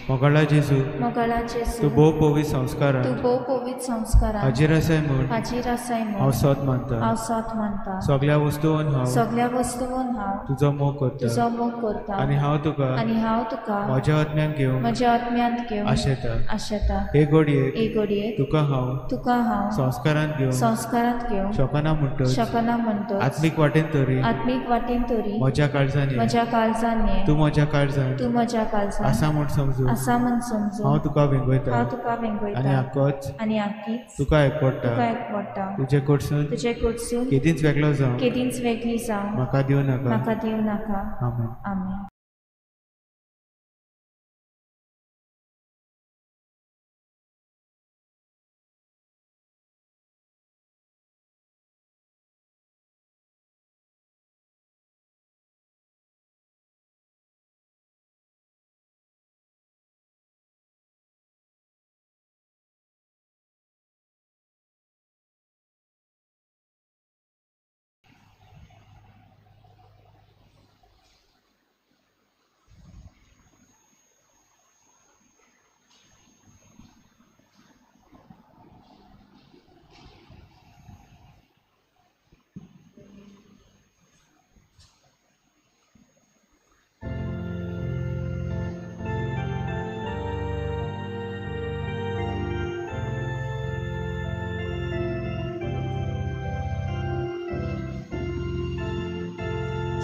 मोगाळा जेजू, मोगाळा जेजू, तूं भोव पवित्र संस्कारान, तूं भोव पवित्र संस्कारान हाजीर आसाय म्हूण, हाजीर आसाय म्हूण हांव सोद मानता, हांव सोद मानता. सगल्या वस्तून हांव, सगल्या वस्तून हांव तुजो मोग करता, तुजो मोग करता. आनी हांव तुका, आनी हांव तुका म्हज्या आत्म्यान घेवन, म्हज्या आत्म्यांत घेवन आशेता, आशेता. हे घडयेक, हे घडयेक तुका हांव, तुका हांव संस्कारांत घेवन, संस्कारांत घेवन शकना म्हणटच, शकना म्हणटच आत्मीक वाटेन तरी, आत्मीक वाटेन तरी म्हज्या काळजान, म्हज्या काळजान तूं म्हज्या काळजान, तूं म्हज्या काळजान आसा म्हूण समजून, आसा म्हूण समजून हांव तुका वेंगयता, हांव तुका वेंगयता. आनी आकोच, आनी आकीच तुका एकवटा, तुका एकवटा. तुजे कडसून, तुजे कडसून केदींच वेगळो जावं, केदींच वेगळी जावं म्हाका दिवं नाका, म्हाका दिवं नाका. आमेन. आमेन.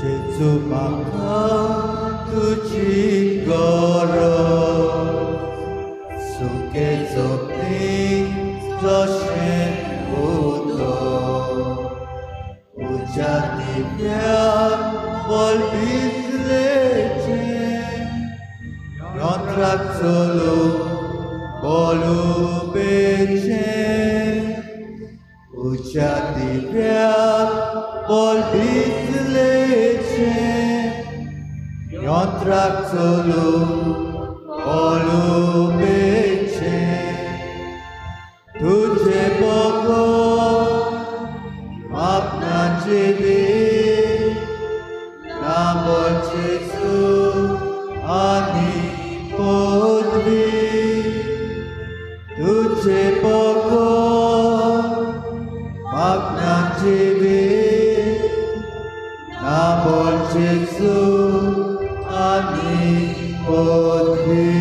जेजू म्हाका तुजी गरज सुके जमनीक जशें उदक उज्या दिव्याक बळ भिजलेचें यंत्राक चलूंक बळ उबेचें उज्या दिव्याक बळ भिजलेचें यंत्राक चलूंक बळ उबेचें तुजें बगर आपणा जिवीत ना बळ जेजू आनी पदवी तुजें बगर आपणा जिवीत ना बळ जेजू आनी पदवी.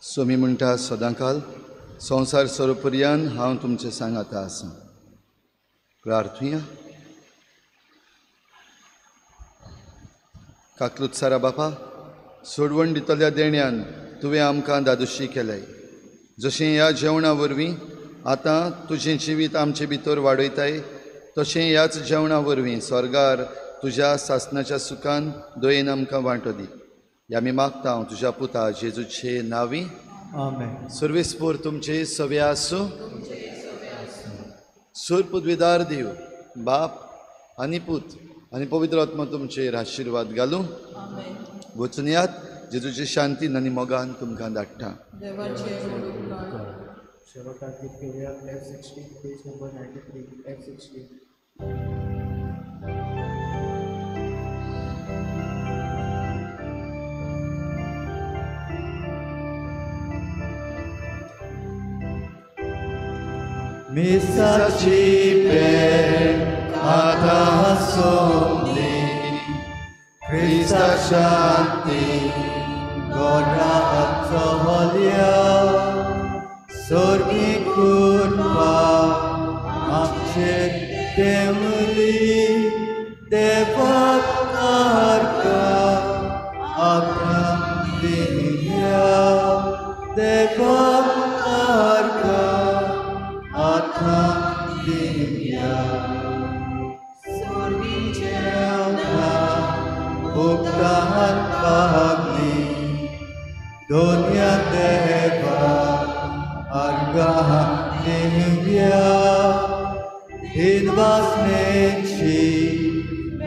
सोमी म्हणटा सदांकाल संवसार सरोपर्यान हांव तुमचे सांगाता आसा. प्रार्थुया. काकलूत सारा बापा, सोडवण दितल्या देण्यान तुवें आमकां दादोशी केल्याय. जशें ह्या जेवणा वरवीं आतां तुजें जिवीत आमचे भितर वाडयताय, तशें ह्याच जेवणा वरवीं स्वर्गार तुज्या सासणाच्या सुखान दयेन आमकां वांटो दी. ह्या आमी मागता हांव तुज्या पुता जेजूचे नांवी. आमेन. सर्वेस्पोर तुमचे सवे आसूं. सूर पदवीदार देव बाप आनी पूत आनी पवित्र आत्मा तुमचेर आशिर्वाद घालूं. वचून यात जेजूची शांतीन आनी मोगान तुमकां धाडटा. शेवटाक गीत घेवया F16 page number 93 F16. मिसाची भेट आतां सोंपली, क्रिस्ता शांती घरांत चलया, स्वर्गी कृपा आमचेर देंवली, देवाक आर्गां आतां दिया, देवाक आर्गां आतां दिया. उक्तान पागली दोन्या देवा आर्गां दिया, तीन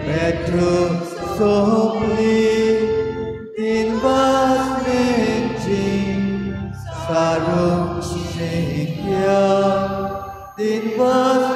मेठू सोंपली तीन वासनेची सारू शिक्या तीन वासनेची।